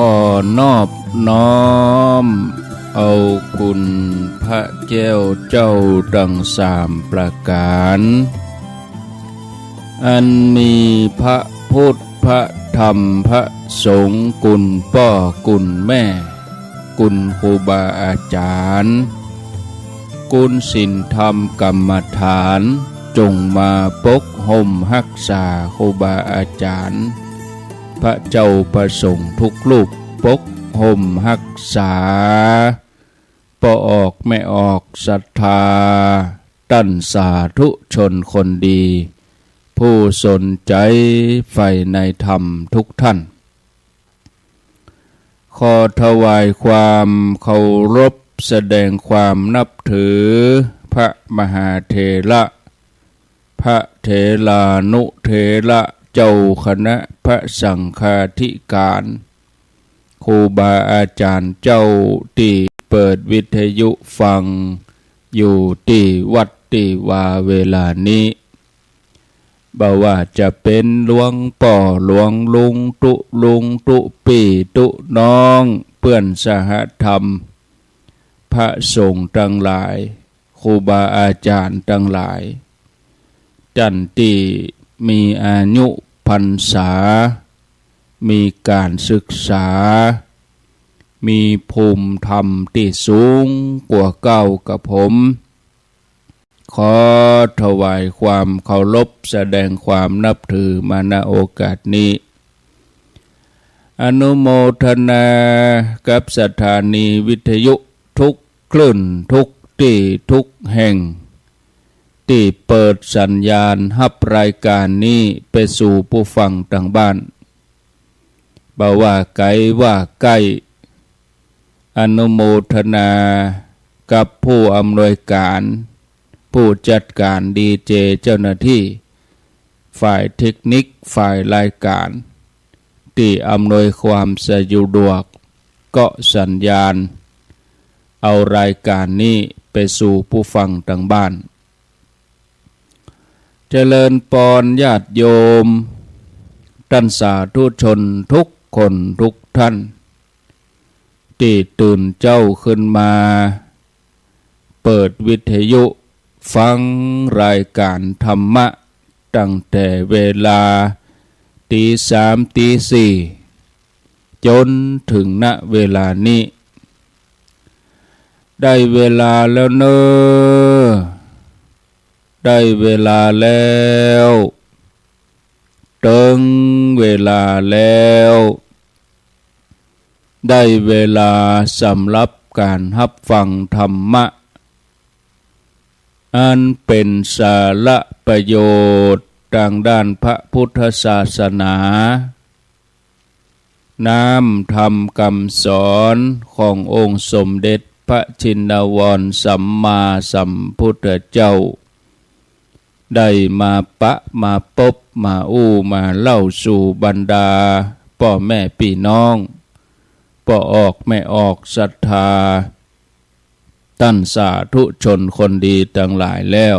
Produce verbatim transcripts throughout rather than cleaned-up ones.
ขอนอบน้อมเอาคุณพระแก้วเจ้าตังสามประก๋าน อันมีพระพุทธ พระธรรม พระสงฆ์ คุณป้อ คุณแม่ คุณครูบาอาจ๋ารย์ คุณศีลธรรมกรรมฐาน จงมาปกฮ่มฮักษาครูบาอาจ๋ารย์ พระเจ้าพระสงฆ์ทุกรูป ปกฮ่มฮักษา ป้อออกแม่ออกศรัทธา ต้านสาธุชนคนดี ผู้สนใจ๋ใฝ่ในธรรมทุกท่าน ขอถวายความเคารพแสดงความนับถือ พระมหาเถระ พระเถรานุเถระ เจ้าคณะพระสังฆาธิการ ครูบาอาจ๋ารย์เจ้าตี้เปิดวิทยุฟังอยู่ตี้วัดตี้วาเวลานี้ บ่ว่าจะเป๋นหลวงป้อหลวงลุงตุ๊ลุงตุ๊ปี้ตุ๊น้อง เปื้อนสหธรรม พระสงฆ์ตังหลาย ครูบาอาจ๋ารย์ตังหลาย ต้านตี้มีอายุพรรษา มีก๋านศึกษา มีภูมิธรรมตี้สูงกว่าเก้ากับผม ขอถวายความเคารพแสดงความนับถือมา ณ โอกาสนี้ อนุโมทนากับสถานีวิทยุทุกคลื่น ทุกตี้ ทุกแห่ง ตี้เปิดสัญญาณฮับรายก๋านนี้ไปสู่ผู้ฟังตังบ้าน บ่ว่าไก๋ว่าใก้ อนุโมทนากับผู้อำนวยก๋าน ผู้จัดก๋านดีเจ เจ้าหน้าตี้ ฝ่ายเทคนิค ฝ่ายรายก๋าน ตี้อำนวยความสะดวก เกาะสัญญาณ เอารายก๋านนี้ไปสู่ผู้ฟังตังบ้าน เจริญปอนญาติโยม ต้านสาธุชนทุกคนทุกท่าน ตี้ตื่นเจ๊าขึ้นมา เปิดวิทยุฟังรายก๋านธรรมะ ตั้งแต่เวลาตี๋สาม ตี๋สี่ จ๋นเถิง ณ เวลานี้ ได้เวลาแล้วเน่อ ได้เวลาแล้ว เถิงเวลาแล้ว ได้เวลาสำหรับก๋านฮับฟังธรรมะ อันเป๋นสาระประโยชน์ตางด้านพระพุทธศาสนา น้ำธรรมกำสอนขององค์สมเด็จพระชินวรสัมมาสัมพุทธเจ้า ได้มาปะมาปบมาอู้มาเล่าสู่บรรดาป้อแม่ปี้น้อง ป้อออกแม่ออกศรัทธา ต้านสาธุชนคนดีตังหลายแล้ว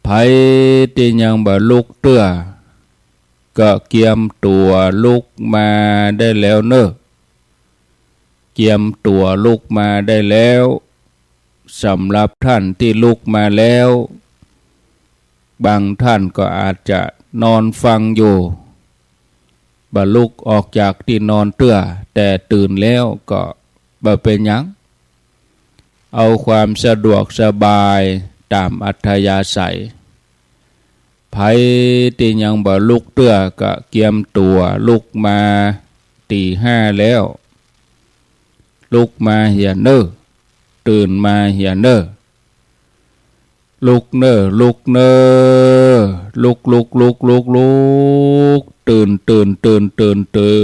ใผตี้ยังบ่ลุกเตื้อ ก็เกียมตั๋วลุกมาได้แล้วเน่อ เกียมตั๋วลุกมาได้แล้ว สำหรับต้านตี้ลุกมาแล้ว บางต้านก็อาจจะนอนฟังอยู่ บ่ลุกออกจากตี้นอนเตื้อ แต่ตื่นแล้วก็บ่เป๋นหยัง เอาความสะดวกสบายต๋ามอัธยาศัย ใผตี้ยังบ่ลุกเตื้อก็เกียมตั๋วลุกมา ตี๋ห้าแล้ว ลุกมาเหียเน่อ ตื่นมาเหียเน่อ ลุกเน่อ ลุกเน่อ ลุก ลุก ลุก ลุก ลุก ตื่น ตื่น ตื่น ตื่น ตื่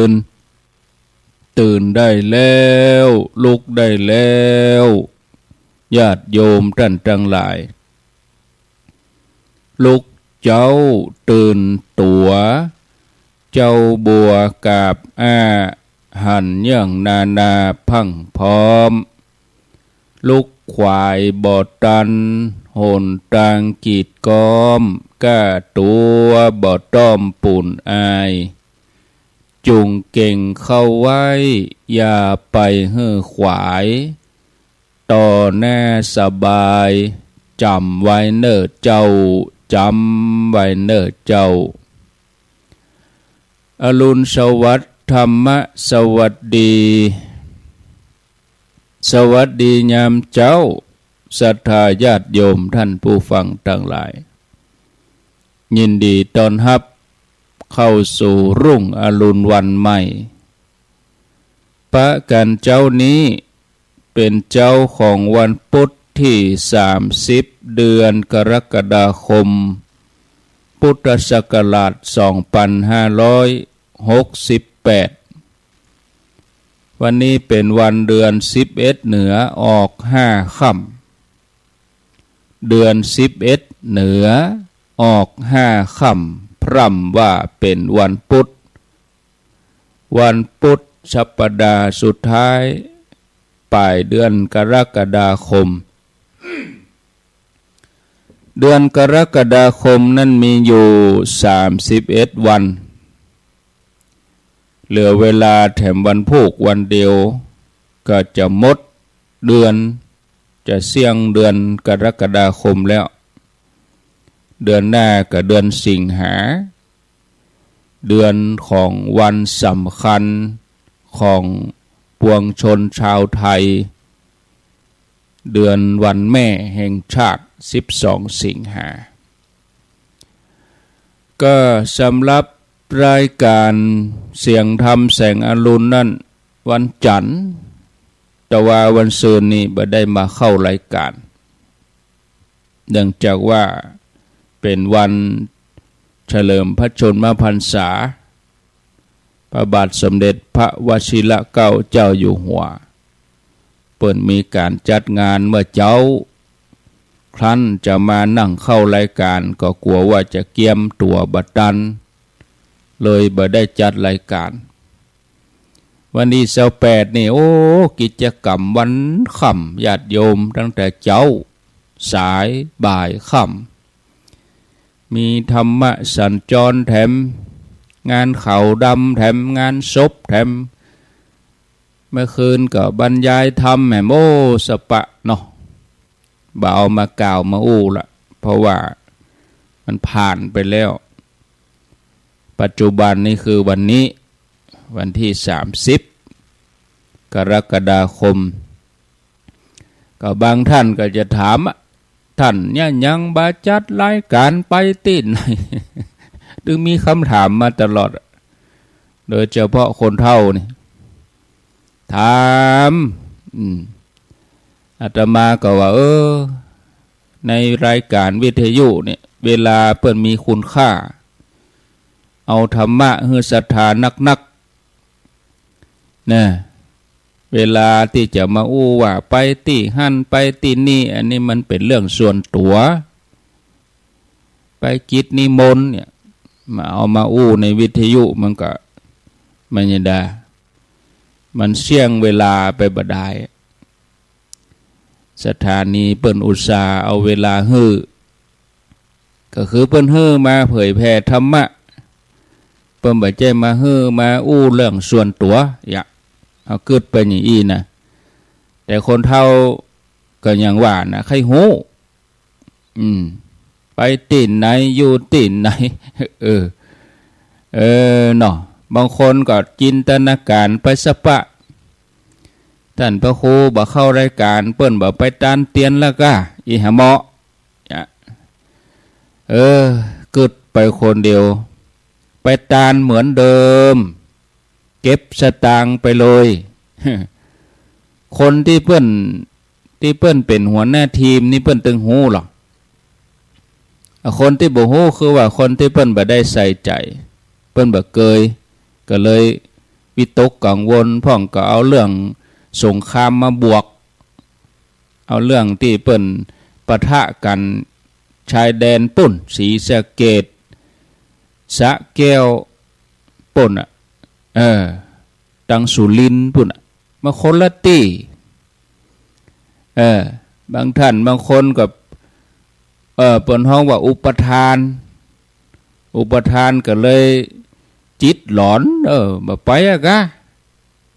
น ตื่นได้แล้ว ลุกได้แล้ว ญาติโยมต้านตังหลาย ลุก เจ๊าตื่นตั๋ว เจ๊าบัวกาบอ้า หันเยื่องนานาพรั่งพร้อม ลุกขวายบ่ตัน หนตางกีดก๊อม ก้าตั๋วบ่ต้อมปูนอาย จุ่งเก่งเข้าไว้ อย่าไปหื้อขวาย ต่อหน้าสบาย จ๋ำไว้เน่อเจ้า จ๋ำไว้เน่อเจ้า อรุณสวัสดิ์ ธรรมะสวัสดี สวัสดียามเจ๊า ศรัทธาญาติโยมท่านผู้ฟังตังหลาย ยินดีต้อนฮับเข้าสู่รุ่งอรุณวันใหม่ ปะกั๋นเจ๊านี้ เป๋นเจ๊าของวันปุ๊ดตี้สามสิบ เดือนกรกฎาคม พุทธศักราชสองปันห้าร้อยหกสิบแปด วันนี้เป๋นวันเดือนสิบเอ็ดเหนือ ออกห้าค่ำ เดือนสิบเอ็ดเหนือ ออกห้าค่ำ พร่ำว่าเป๋นวันปุ๊ด วันปุ๊ดสัปดาห์สุดท้าย ป๋ายเดือนกรกฎาคม เดือนกรกฎาคมนั้นมีอยู่สามสิบเอ็ดวัน เหลือเวลาแถมวันพูกวันเดียว ก็จะหมดเดือน จะเสี้ยงเดือนกรกฎาคมแล้ว เดือนหน้าก็เดือนสิงหา เดือนของวันสำคัญของปวงชนชาวไทย เดือนวันแม่แห่งชาติ สิบสองสิงหา ก็สำหรับรายการเสียงธรรมแสงอรุณนั้น วันจั๋นทร์ แต่ว่าวันซืนนี้บ่ได้มาเข้ารายการ เนื่องจากว่าเป๋นวันเฉลิมพระชนมพรรษา พระบาทสมเด็จพระวชิรเกล้าเจ้าอยู่หัว เปิ้นมีก๋านจัดงานเมื่อเจ๊า ครั้นจะมานั่งเข้ารายการก็กั๋วว่าจะเกียมตั๋วบ่ตัน เลยบ่ได้จัดรายการ วันตี้ซาวแปดนี่ โอ้ กิจกรรมวันค่ำ ญาติโยมตั้งแต่เจ๊า สาย บ่าย ค่ำ มีธรรมสัญจรแถม งานขาวดำแถม งานศพแถม เมื่อคืนก็บรรยายธรรมแหม โอ้ สะปะเนาะ บ่เอามากล่าวมาอู้ละ เพราะว่ามันผ่านไปแล้ว ปัจจุบันนี่คือวันนี้ วันตี้สามสิบ กรกฎาคม ก็บางท่านก็จะถามอะ "ต้านเนี่ยยังบ่จัดรายการไปตี้ไหน" ตึงมีกำถามมาตลอดอะ โดยเฉพาะคนเฒ่านี่ ถาม อืม อาตมาก็ว่า เออ ในรายการวิทยุเนี่ย เวลาเปิ้นมีคุณค่า เอาธรรมะหื้อศรัทธานักๆ นะ เวลาตี้จะมาอู้ว่าไปตี้หั้นไปตี้นี่ อันนี้มันเป๋นเรื่องส่วนตั๋ว ไปกิจนิมนต์เนี่ย มาเอามาอู้ในวิทยุมันก็ มันจะได้ มันเสี้ยงเวลาไปบ่ดาย สถานีเปิ้นอุตส่าห์เอาเวลาหื้อ ก็คือเปิ้นหื้อมาเผยแผ่ธรรมะ เปิ้นบ่ใจ้มาหื้อมาอู้เรื่องส่วนตั๋ว อย่า เอากึ๊ดไปอย่างอี้นะ แต่คนเฒ่าก็ยังว่านะ ใค่ฮู้ อืม ไปตี้ไหน อยู่ตี้ไหน เออ เออ เนาะ บางคนก็จินตนาการไปสะปะ ต้านพระครูบ่เข้ารายการ เปิ้นบ่ไปตานเตียนแล้วก้า อิหะเหมาะ เออ กึ๊ดไปคนเดียว ไปตานเหมือนเดิม เก็บสตางค์ไปเลย คนตี้เปิ้น ตี้เปิ้นเป๋นหัวหน้าทีมนี่เปิ้นตึงฮู้หรอก คนตี้บ่ฮู้คือว่าคนตี้เปิ้นบ่ได้ใส่ใจ๋ เปิ้นบ่เกย ก็เลยวิตกกังวล พ่องก็เอาเรื่องสงครามมาบวก เอาเรื่องตี้เปิ้นปะทะกั๋น ชายแดนปุ้น ศรีสะเกษ สระแก้วปุ้นน่ะ เออ ตังสุรินทร์ปุ้นน่ะ มาคนละตี้ เออ บางท่านบางคนก็ เออ เปิ้นฮ้องว่าอุปทาน อุปทานก็เลยจิตหลอน เออ บ่ไปอะกะ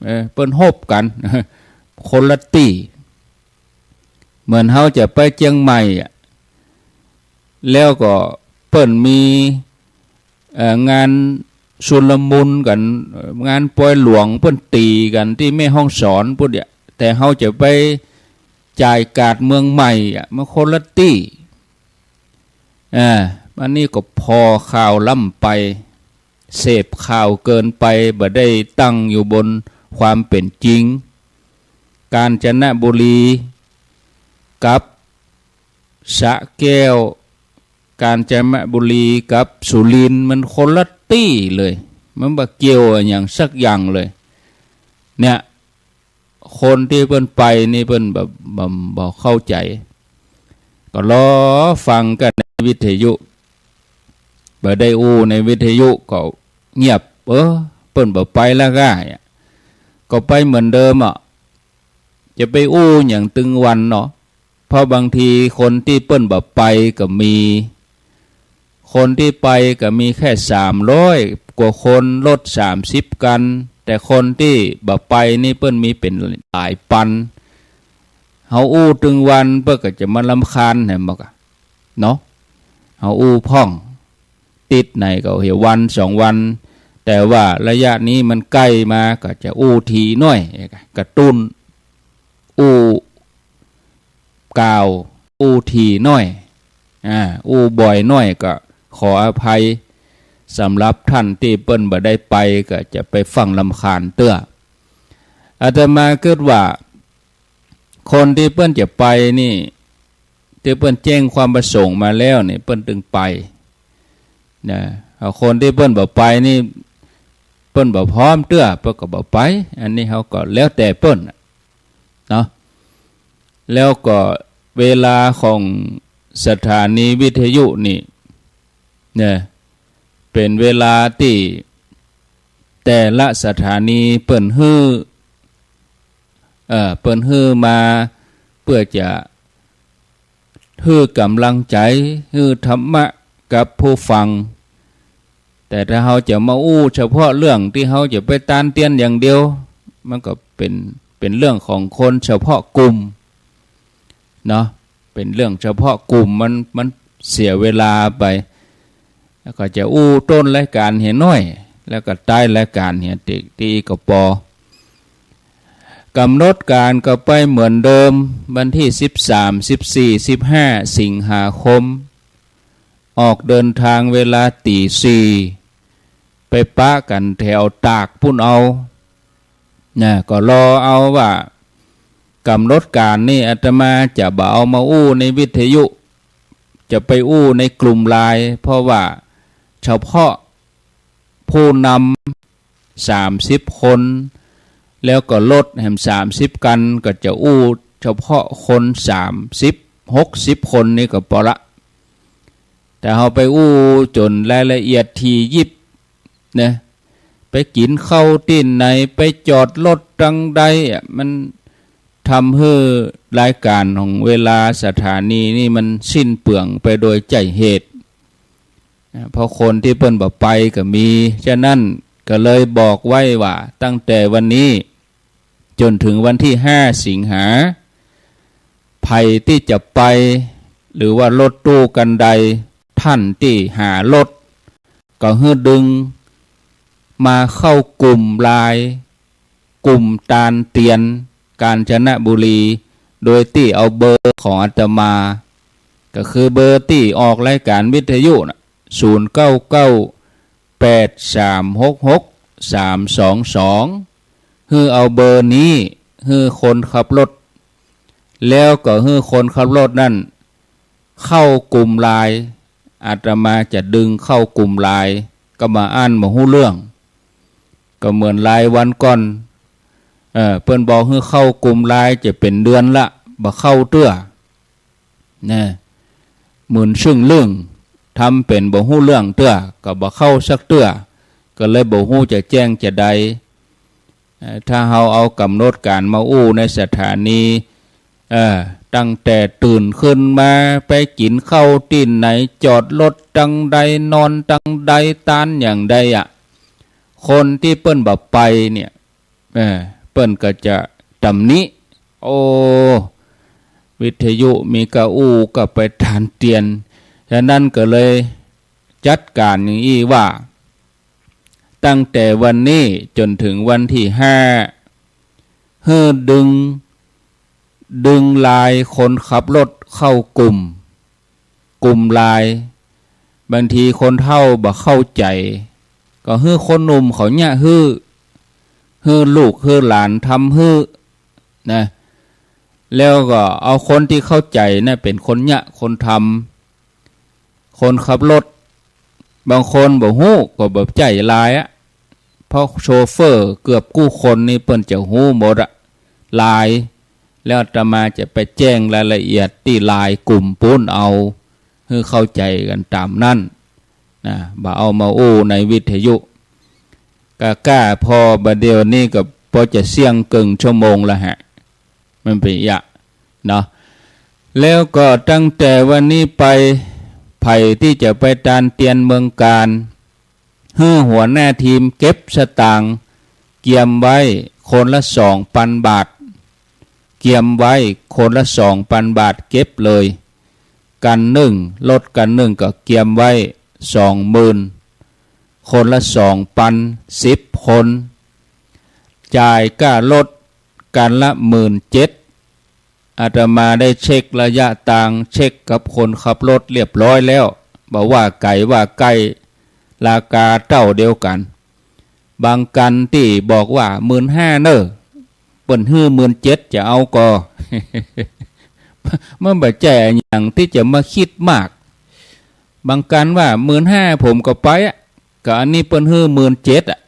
เออ เปิ้นฮบกั๋น คนละตี้ เหมือนเฮาจะไปเจียงใหม่อะ แล้วก็เปิ้นมี เอ่อ งานชุลมุนกั๋น เอ่อ งานปอยหลวงเปิ้นตี๋กั๋นตี้แม่ฮ่องสอนปุ้นเนี่ย แต่เฮาจะไปจ่ายการ์ดเมืองใหม่อะ มันคนละตี้ อ่า อันนี้ก็ผ่อข่าวล้ำไป เสพข่าวเกินไป บ่ได้ตั้งอยู่บนความเป๋นจริง กาญจนบุรีกับสระแก้ว กาญจนบุรีกับสุรินทร์มันคนละตี้เลย มันบ่เกี่ยวอะหยังสักอย่างเลย เนี่ย คนตี้เปิ้นไปนี่เปิ้นบ่ บ่ บ่เข้าใจ๋ ก็รอฟังกั๋นในวิทยุ บ่ได้อู้ในวิทยุก็เงียบ เออ เปิ้นบ่ไปละก้า ก็ไปเหมือนเดิมอะ จะไปอู้หยังตึงวันเนาะ เพราะบางทีคนตี้เปิ้นบ่ไปก็มี คนตี้ไปก็มีแค่สามร้อยกว่าคน รถสามสิบคัน แต่คนตี้บ่ไปนี่เปิ้นมีเป๋นหลายปัน เฮาอู้ตึงวันเปิ้นก็จะมารำคาญแหมบ่กะ เนาะ เฮาอู้พ่อง ติดไหนก็เหียวันสองวัน แต่ว่าระยะนี้มันใก้มาก็จะอู้ถี่หน้อย กระตุ้น อู้ก่าว อู้ถี่หน้อย อ่า อู้บ่อยหน้อย ก็ขออภัย สำหรับท่านตี้เปิ้นบ่ได้ไป ก็จะไปฟังรำคาญเตื้อ อาตมาคิดว่า คนตี้เปิ้นจะไปนี่ ตี้เปิ้นแจ้งความประสงค์มาแล้วนี่ เปิ้นตึงไป นะ เอาคนตี้เปิ้นบ่ไปนี่ เปิ้นบ่พร้อมเตื้อ เปิ้นก็บ่ไป อันนี้เฮาก็แล้วแต่เปิ้นน่ะ เนาะ แล้วก็เวลาของสถานีวิทยุนี่ เนี่ย เป๋นเวลาตี้แต่ละสถานีเปิ้นหื้อ เอ่อ เปิ้นหื้อมาเปื้อจะหื้อก๋ำลังใจ๋ หื้อธรรมะกับผู้ฟัง แต่ถ้าเฮาจะมาอู้เฉพาะเรื่องตี้เฮาจะไปตานเตียนอย่างเดียว มันก็เป๋น เป๋นเรื่องของคนเฉพาะกลุ่ม เนาะ เป๋นเรื่องเฉพาะกลุ่ม มัน มันเสียเวลาไป แล้วก็จะอู้ต้นรายก๋านเหียหน้อย แล้วก็ต้ายรายก๋านเหียตี้ ตี้ก็ปอ ก๋ำหนดก๋านก็ไปเหมือนเดิม วันตี้สิบสาม สิบสี่ สิบห้า สิงหาคม ออกเดินทางเวลาตี๋สี่ ไปปะกั๋นแถวตากปุ้นเอา นะ ก็รอเอาว่า ก๋ำหนดก๋านนี่อาตมาจะบ่เอามาอู้ในวิทยุ จะไปอู้ในกลุ่มไลน์ เพราะว่าเฉพาะผู้นำสามสิบคน แล้วก็รถแหมสามสิบคัน ก็จะอู้เฉพาะคนสามสิบ หกสิบคนนี่ก็ปอละ แต่เฮาไปอู้จ๋นรายละเอียดถี่ยิบนะ ไปกิ๋นข้าวตี้ไหน ไปจอดรถตังใดอะ มันทำหื้อรายก๋านของเวลาสถานีนี่มันสิ้นเปลืองไปโดยใจ้เหตุนะ เพราะคนตี้เปิ้นบ่ไปก็มี ฉะนั้นก็เลยบอกไว้ว่า ตั้งแต่วันนี้จ๋นเถิงวันตี้ห้าสิงหา ใผตี้จะไป หรือว่ารถตู้คันใด ท่านตี้หารถ ก็หื้อดึงมาเข้ากลุ่มไลน์ กลุ่มตานเตียนกาญจนบุรี โดยตี้เอาเบอร์ของอาตมา ก็คือเบอร์ตี้ออกรายก๋านวิทยุน่ะ ศูนย์เก้าเก้า แปดสามหกหก สามสองสอง หื้อเอาเบอร์นี้หื้อคนขับรถ แล้วก็หื้อคนขับรถนั้นเข้ากลุ่มไลน์ อาตมาจะดึงเข้ากลุ่มไลน์ ก็บ่อั้นบ่ฮู้เรื่อง ก็เหมือนรายวันก่อน เอ่อ เปิ้นบอกหื้อเข้ากลุ่มไลน์จะเป๋นเดือนละ บ่เข้าเตื้อ นะ หมื่นซึ่งเรื่อง ทำเป๋นบ่ฮู้เรื่องเตื้อ ก็บ่เข้าสักเตื้อ ก็เลยบ่ฮู้จะแจ้งจาใด เอ่อ ถ้าเฮาเอาก๋ำหนดก๋านมาอู้ในสถานี เอ่อ ตั้งแต่ตื่นขึ้นมา ไปกิ๋นข้าวตี้ไหน จอดรถตังใด นอนตังใด ตานอย่างใดอะ คนตี้เปิ้นบ่ไปเนี่ย เออ เปิ้นก็จะตำหนิ โอ้ วิทยุมีก้าอู้ ก็ไปตานเตียน ฉะนั้นก็เลยจัดก๋านอย่างอี้ว่า ตั้งแต่วันนี้จ๋นเถิงวันตี้ห้า หื้อดึง ดึงลายคนขับรถเข้ากุ่ม กุ่มลาย บางทีคนเฒ่าบ่เข้าใจ๋ ก็หื้อคนหนุ่มเขาเยียะหื้อ หื้อลูกหื้อหลานทำหื้อ นะ แล้วก็เอาคนตี้เข้าใจ๋น่ะเป๋นคนเยียะคนทำ คนขับรถ บางคนบ่ฮู้ก็บ่ใจ้ลายอะ เพราะโชเฟอร์เกือบกู้คนนี่เปิ้นจะฮู้หมดอะ ลาย แล้วอาตมาจะไปแจ้งรายละเอียดตี้ลายกุ่มปู๊นเอา หื้อเข้าใจ๋กั๋นต๋ามนั้น นะ บ่เอามาอู้ในวิทยุ ก้าๆ ผ่อบ่าเดี่ยวนี้ก็ปอจะเสี้ยงเกิ่งชั่วโมงละฮะ มันเป๋นอะ เนาะ แล้วก็ตั้งแต่วันนี้ไป ใผตี้จะไปตานเตียนเมืองกาญ หื้อหัวหน้าทีมเก็บสตางค์ เกียมไว้คนละสองปันบาท เกียมไว้คนละสองปันบาท เก็บเลย กั๋นนึ่ง รถกั๋นนึ่งก็เกียมไว้สองหมื่น คนละสองปัน สิบคน จ่ายก้ารถกั๋นละหมื่นเจ็ด อาตมาได้เช็คระยะตาง เช็คกับคนขับรถเรียบร้อยแล้ว บ่ว่าไก๋ว่าใก้ ราคาเต้าเดียวกั๋น บางคันตี้บอกว่าหมื่นห้าเน่อ เปิ้นหื้อหมื่นเจ็ด จะเอาก่อ มันบ่ใจ้อะหยังตี้จะมาคิดมาก บางคันว่าหมื่นห้า ผมก็ไปอะ ก็อันนี้เปิ้นหื้อหมื่นเจ็ดอะ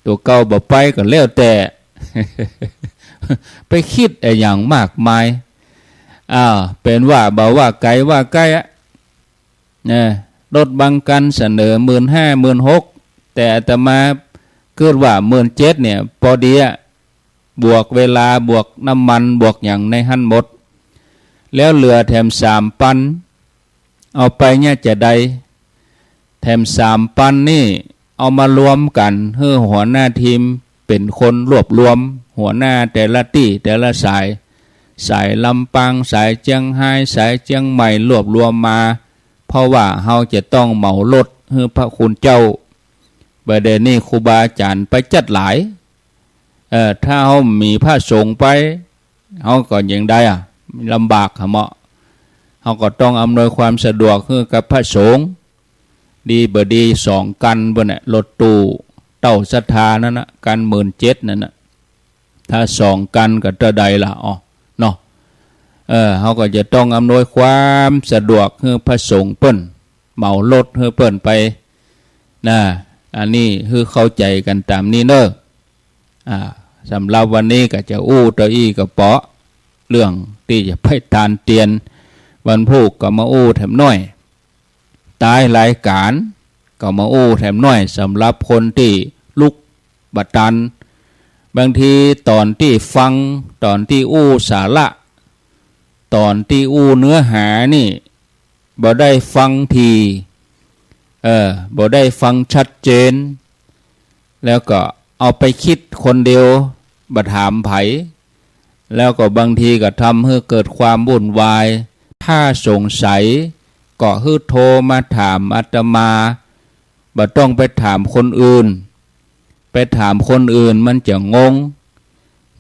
ตั๋วเก่าบ่ไปก็แล้วแต่ ไปคิดอะหยังมากมาย อ้าว เป๋นว่าบ่ว่าไก๋ว่าใก้อะ นะ รถบางคันเสนอหมื่นห้า หมื่นหก แต่อาตมาคิดว่าหมื่นเจ็ดเนี่ย ปอดีอะ บวกเวลา บวกน้ำมัน บวกหยังในหั้นหมด แล้วเหลือแถมสามปัน เอาไปเนี่ยจะใด แถมสามปันนี่ เอามารวมกั๋น หื้อหัวหน้าทีมเป๋นคนรวบรวม หัวหน้าแต่ละตี้แต่ละสาย สายลำปาง สายเจียงฮาย สายเจียงใหม่ รวบรวมมา เพราะว่าเฮาจะต้องเหมารถหื้อพระคุณเจ้า บ่าเดี่ยวนี้ครูบาอาจ๋ารย์ไปจั๊ดหลาย เอ่อ ถ้าเฮาบ่มีพระสงฆ์ไป เฮาก็ยังใดอะ ลำบากหะเหมาะ เฮาก็ต้องอำนวยความสะดวกหื้อกับพระสงฆ์ ดีบ่ดีสองคันปู๊นน่ะ รถตู้เต้าศรัทธานั่นน่ะ คันหมื่นเจ็ดนั่นน่ะ ถ้าสองคันก็เต้าใดล่ะ อ้อ เนาะ เออ เฮาก็จะต้องอำนวยความสะดวกหื้อพระสงฆ์เปิ้น เหมารถหื้อเปิ้นไป นะ อันนี้หื้อเข้าใจ๋กั๋นต๋ามนี้เน่อ อ่า สำหรับวันนี้ก็จะอู้เต้าอี้ก็เปาะ เรื่องตี้จะไปตานเตียน วันพูกก็มาอู้แถมหน้อย ต๊ายรายก๋านก็มาอู้แถมหน้อย สำหรับคนตี้ลุกบ่ตัน บางทีต๋อนตี้ฟัง ต๋อนตี้อู้สาระ ต๋อนตี้อู้เนื้อหานี่ บ่ได้ฟังถี่ เออ บ่ได้ฟังชัดเจน แล้วก็เอาไปคิดคนเดียว บ่ถามใผ แล้วก็บางทีก็ทำหื้อเกิดความวุ่นวาย ถ้าสงสัยก็หื้อโทรมาถามอาตมา บ่ต้องไปถามคนอื่น ไปถามคนอื่นมันจะงง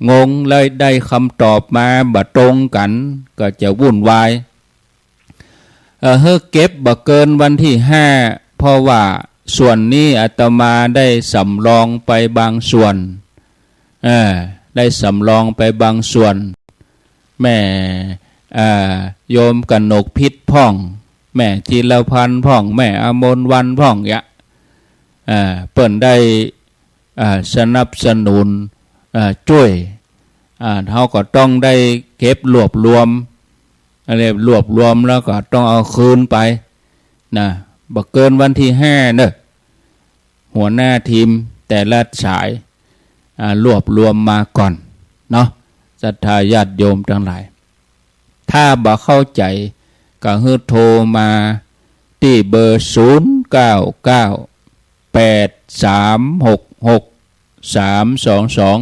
งงแล้วได้กำตอบมาบ่ตรงกั๋น ก็จะวุ่นวาย เอ่อ หื้อเก็บบ่เกินวันตี้ห้า เพราะว่าส่วนนี้อาตมาได้สำรองไปบางส่วน เอ่อ ได้สำรองไปบางส่วน แม่ เอ่อ โยมกนกพิษพ่อง แม่จิรพรรณพ่อง แม่อมรวรรณพ่องเยียะ เอ่อ เปิ้นได้ อ่า สนับสนุน อ่า จ้วย อ่า เฮาก็ต้องได้เก็บรวบรวม อะไร รวบรวมแล้วก็ต้องเอาคืนไปนะ บ่เกินวันตี้ห้าเน่อ หัวหน้าทีมแต่ละสาย อ่า รวบรวมมาก่อนเนาะ ศรัทธาญาติโยมตังหลาย ถ้าบ่เข้าใจ๋ก็หื้อโทรมาตี้เบอร์ ศูนย์เก้าเก้า แปดสามหกหก สามสองสอง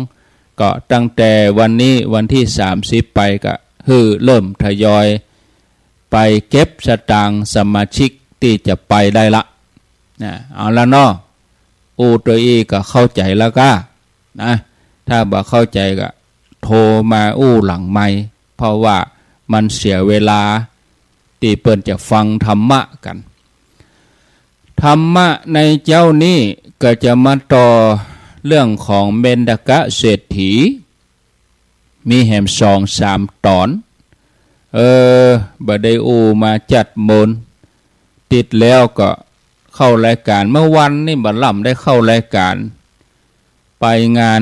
ก็ตั้งแต่วันนี้วันตี้สามสิบไปก็หื้อเริ่มทยอยไปเก็บสตางค์สมาชิกตี้จะไปได้ละนะ เอาละเนาะ อู้โตอี้ก็เข้าใจ๋แล้วก้านะ ถ้าบ่เข้าใจ๋ก็โทรมาอู้หลังไมค์ เพราะว่ามันเสียเวลาตี้เปิ้นจะฟังธรรมะกั๋น ธรรมะในเจ๊านี้ก็จะมาต่อเรื่องของเมนทกะเศรษฐี มีแหมสองสามต๋อน เออ บ่ได้อู้มาจัดโมน ติดแล้วก็เข้ารายก๋าน เมื่อวันนี้บ่ล่ำได้เข้ารายก๋าน ไปงาน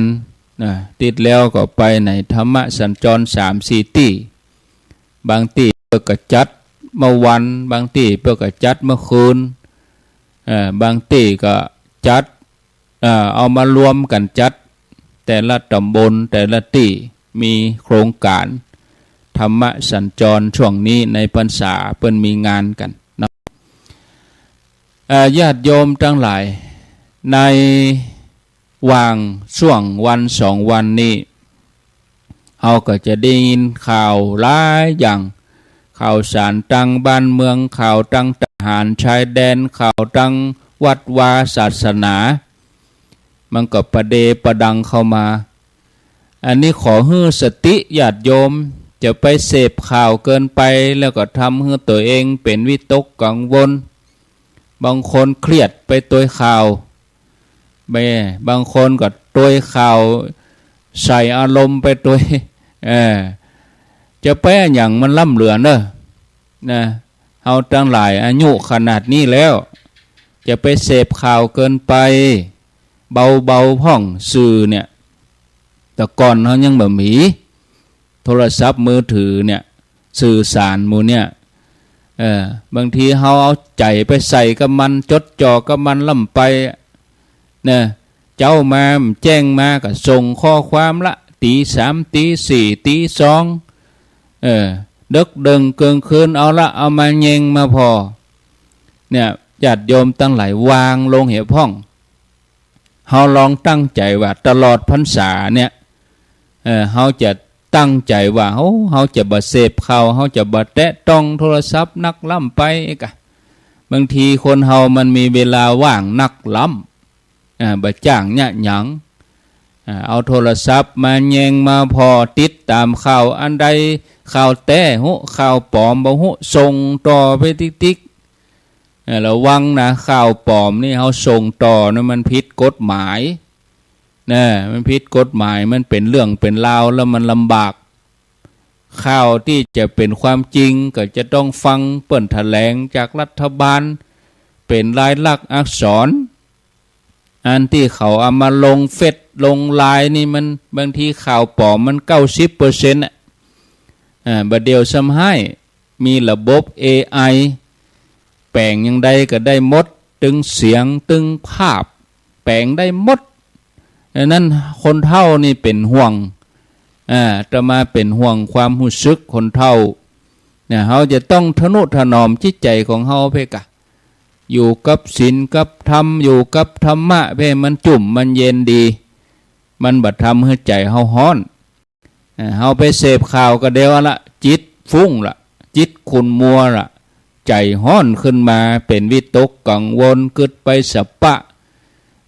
นะ ติดแล้วก็ไปในธรรมะสัญจรสามสี่ตี้ บางตี้เปิ้นก็จัดเมื่อวัน บางตี้เปิ้นก็จัดเมื่อคืน เอ่อ บางตี้ก็จัด เอ่อ เอามารวมกั๋นจัด แต่ละต๋ำบลแต่ละตี้มีโครงก๋านธรรมะสัญจร ช่วงนี้ในพรรษาเปิ้นมีงานกั๋นเนาะ เอ่อ ญาติโยมตังหลาย ในหว่างช่วงวันสองวันนี้ เฮาก็จะได้ยินข่าวหลายอย่าง ข่าวสารตางบ้านเมือง ข่าวตางทหารชายแดน ข่าวตางวัดวาศาสนา มันก็ปะเดปะดังเข้ามา อันนี้ขอหื้อสติญาติโยม จะไปเสพข่าวเกินไป แล้วก็ทำหื้อตั๋วเองเป๋นวิตกกังวล บางคนเครียดไปตวยข่าว แม่ บางคนก็ตวยข่าว ใส่อารมณ์ไปตวย เออ จะไปอะหยังมันล้ำเหลือเน่อ นะ เฮาตังหลายอายุขนาดนี้แล้ว จะไปเสพข่าวเกินไป เบาๆ พ่อง สื่อเนี่ย แต่ก่อนเฮายังบ่มีโทรศัพท์มือถือเนี่ย สื่อสารหมู่เนี่ย เออ บางทีเฮาเอาใจ๋ไปใส่กับมัน จดจ่อกับมันล้ำไป เน่อ เจ๊ามา แจ้งมาก็ส่งข้อความละ ตี๋สาม ตี๋สี่ ตี๋สอง เออ เดิ็กเดิ่งเกิ่งคืน เอาละ เอามาแยงมาผ่อ เนี่ย ญาติโยมตังหลายวางลงเหียพ่อง เฮาลองตั้งใจ๋ว่าตลอดพรรษาเนี่ย เออ เฮาจะตั้งใจ๋ว่า โอ้ เฮาจะบ่เสพข่าว เฮาจะบ่แตะต้องโทรศัพท์นักล้ำไปกะ บางทีคนเฮามันมีเวลาว่างนักล้ำ อ่า บ่จ้างเยียะหยัง อ่า เอาโทรศัพท์มาแยงมาผ่อ ติดต๋ามข่าว อันใดข่าวแต๊ฮู้ ข่าวป๋อมบ่ฮู้ ส่งต่อไปติ๊กๆ เออ ระวังนะ ข่าวป๋อมนี่เฮาส่งต่อนะ มันผิดกฎหมายนะ มันผิดกฎหมาย มันเป๋นเรื่องเป๋นราวแล้วมันลำบาก ข่าวตี้จะเป๋นความจริงก็จะต้องฟังเปิ้นแถลงจากรัฐบาล เป๋นลายลักษณ์อักษร อันตี้เขาเอามาลงเฟซลงไลน์นี่มันบางทีข่าวป๋อมมันเก้าสิบเปอร์เซ็นต์อะ อ่า บ่าเดี่ยวซ้ำฮ้าย มีระบบเอไอ แป๋งอย่างใดก็ได้หมด ตึงเสียง ตึงภาพ แป๋งได้หมด ดังนั้นคนเฒ่านี่เป๋นห่วง อ่า อาตมาเป๋นห่วงความฮู้สึกคนเฒ่า เนี่ย เฮาจะต้องทะนุถนอมจิตใจ๋ของเฮาเพ่อกะ อยู่กับศีลกับธรรม อยู่กับธรรมะเพ่ มันจุ่มมันเย็นดี มันบ่ทำหื้อใจ๋เฮาฮ้อน เอ่อ เฮาไปเสพข่าวก็เดียวละ จิตฟุ้งละ จิตขุ่นมัวละ ใจ๋ฮ้อนขึ้นมา เป๋นวิตกกังวล กึ๊ดไปสะปะ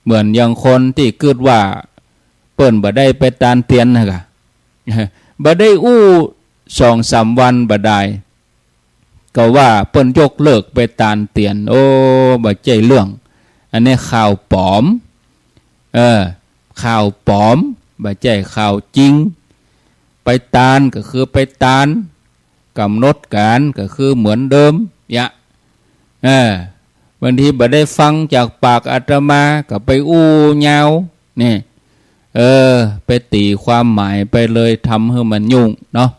เหมือนอย่างคนตี้กึ๊ดว่าเปิ้นบ่ได้ไปตานเตียนนะกะ บ่ได้อู้สองสามวันบ่ดาย ก็ว่าเปิ้นยกเลิกไปตานเตียน โอ้ บ่ใจ้เรื่อง อันนี้ข่าวป๋อม เออ ข่าวป๋อม บ่ใจ้ข่าวจริง ไปตานก็คือไปตาน ก๋ำหนดก๋านก็คือเหมือนเดิม เยียะ เออ บางทีบ่ได้ฟังจากปากอาตมาก็ไปอู้ยาว นี่ เออ ไปตี๋ความหมายไปเลย ทำหื้อมันยุ่งเนาะ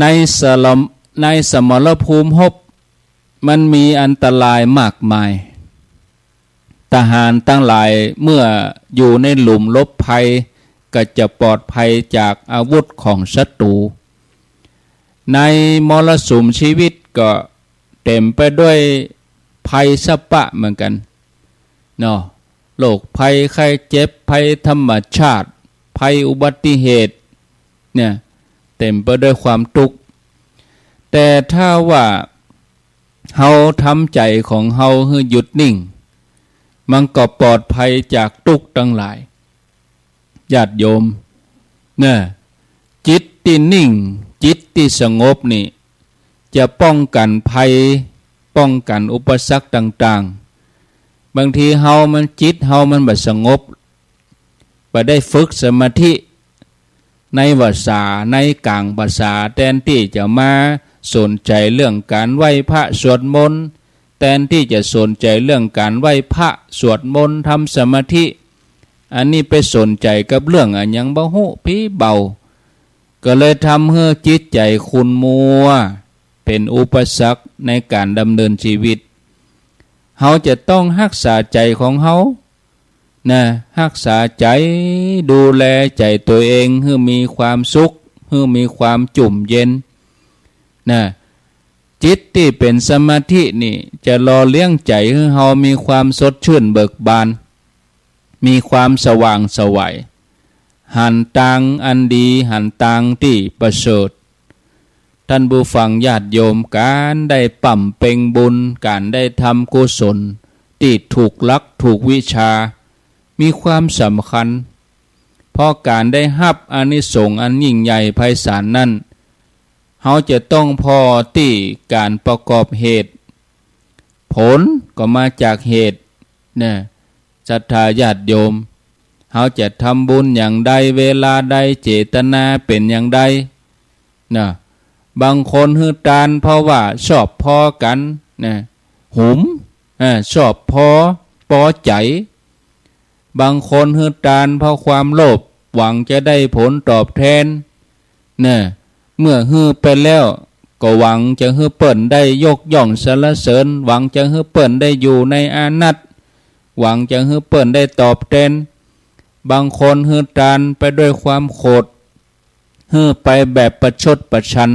ในสลม- ในสมรภูมิฮบ มันมีอันตรายมากมาย ทหารตังหลายเมื่ออยู่ในหลุมรบภัย ก็จะปลอดภัยจากอาวุธของศัตรู ในมรสุมชีวิตก็เต็มไปด้วยภัยสะปะเหมือนกั๋นเนาะ โรคภัยไข้เจ็บ ภัยธรรมชาติ ภัยอุบัติเหตุ เนี่ย เต็มไปด้วยความตุ๊กข์ แต่ถ้าว่าเฮาทำใจ๋ของเฮาหื้อหยุดนิ่ง มันก็ปลอดภัยจากตุ๊กข์ตังหลาย ญาติโยม เนี่ย จิตตี้นิ่ง จิตตี้สงบนี่ จะป้องกั๋นภัย ป้องกั๋นอุปสรรคต่างๆ บางทีเฮามัน จิตเฮามันบ่สงบ บ่ได้ฝึกสมาธิ ในวาสา ในก๋างวาสา แตนตี้จะมาสนใจ๋เรื่องก๋านไหว้พระสวดมนต์ แตนตี้จะสนใจ๋เรื่องก๋านไหว้พระสวดมนต์ทำสมาธิ อันนี้ไปสนใจ๋กับเรื่องอะหยังบ่ฮู้ปี้เบา ก็เลยทำหื้อจิตใจ๋ขุ่นมัว เป๋นอุปสรรคในก๋านดำเนินชีวิต เฮาจะต้องฮักษาใจ๋ของเฮา นะ ฮักษาใจ๋ ดูแลใจ๋ตั๋วเองหื้อมีความสุข หื้อมีความจุ่มเย็น นะ จิตตี้เป๋นสมาธินี่จะหล่อเลี้ยงใจ๋หื้อเฮามีความสดชื่นเบิกบาน มีความสว่างไสว หันตางอันดี หันตางตี้ประเสริฐ ท่านผู้ฟังญาติโยม ก๋านได้บำเพ็งบุญ ก๋านได้ทำกุศลตี้ถูกหลักถูกวิชา มีความสำคัญ เพราะก๋านได้ฮับอานิสงส์อันยิ่งใหญ่ไพศาลนั้น เฮาจะต้องผ่อตี้ก๋านประกอบเหตุ ผลก็มาจากเหตุ นะ ศรัทธาญาติโยม เฮาจะทำบุญอย่างใด เวลาใด เจตนาเป๋นอย่างใด นะ บางคนหื้อตานเพราะว่าชอบผ่อกั๋น นะ หุม อ่า ชอบผ่อ ปอใจ๋ บางคนหื้อตานเพราะความโลภ หวังจะได้ผลตอบแทน นะ เมื่อหื้อไปแล้ว ก็หวังจะหื้อเปิ้นได้ยกย่องสรรเสริญ หวังจะหื้อเปิ้นได้อยู่ในอานัต หวังจะหื้อเปิ้นได้ตอบแทน บางคนหื้อตานไปด้วยความโขด หื้อไปแบบประชดประชัน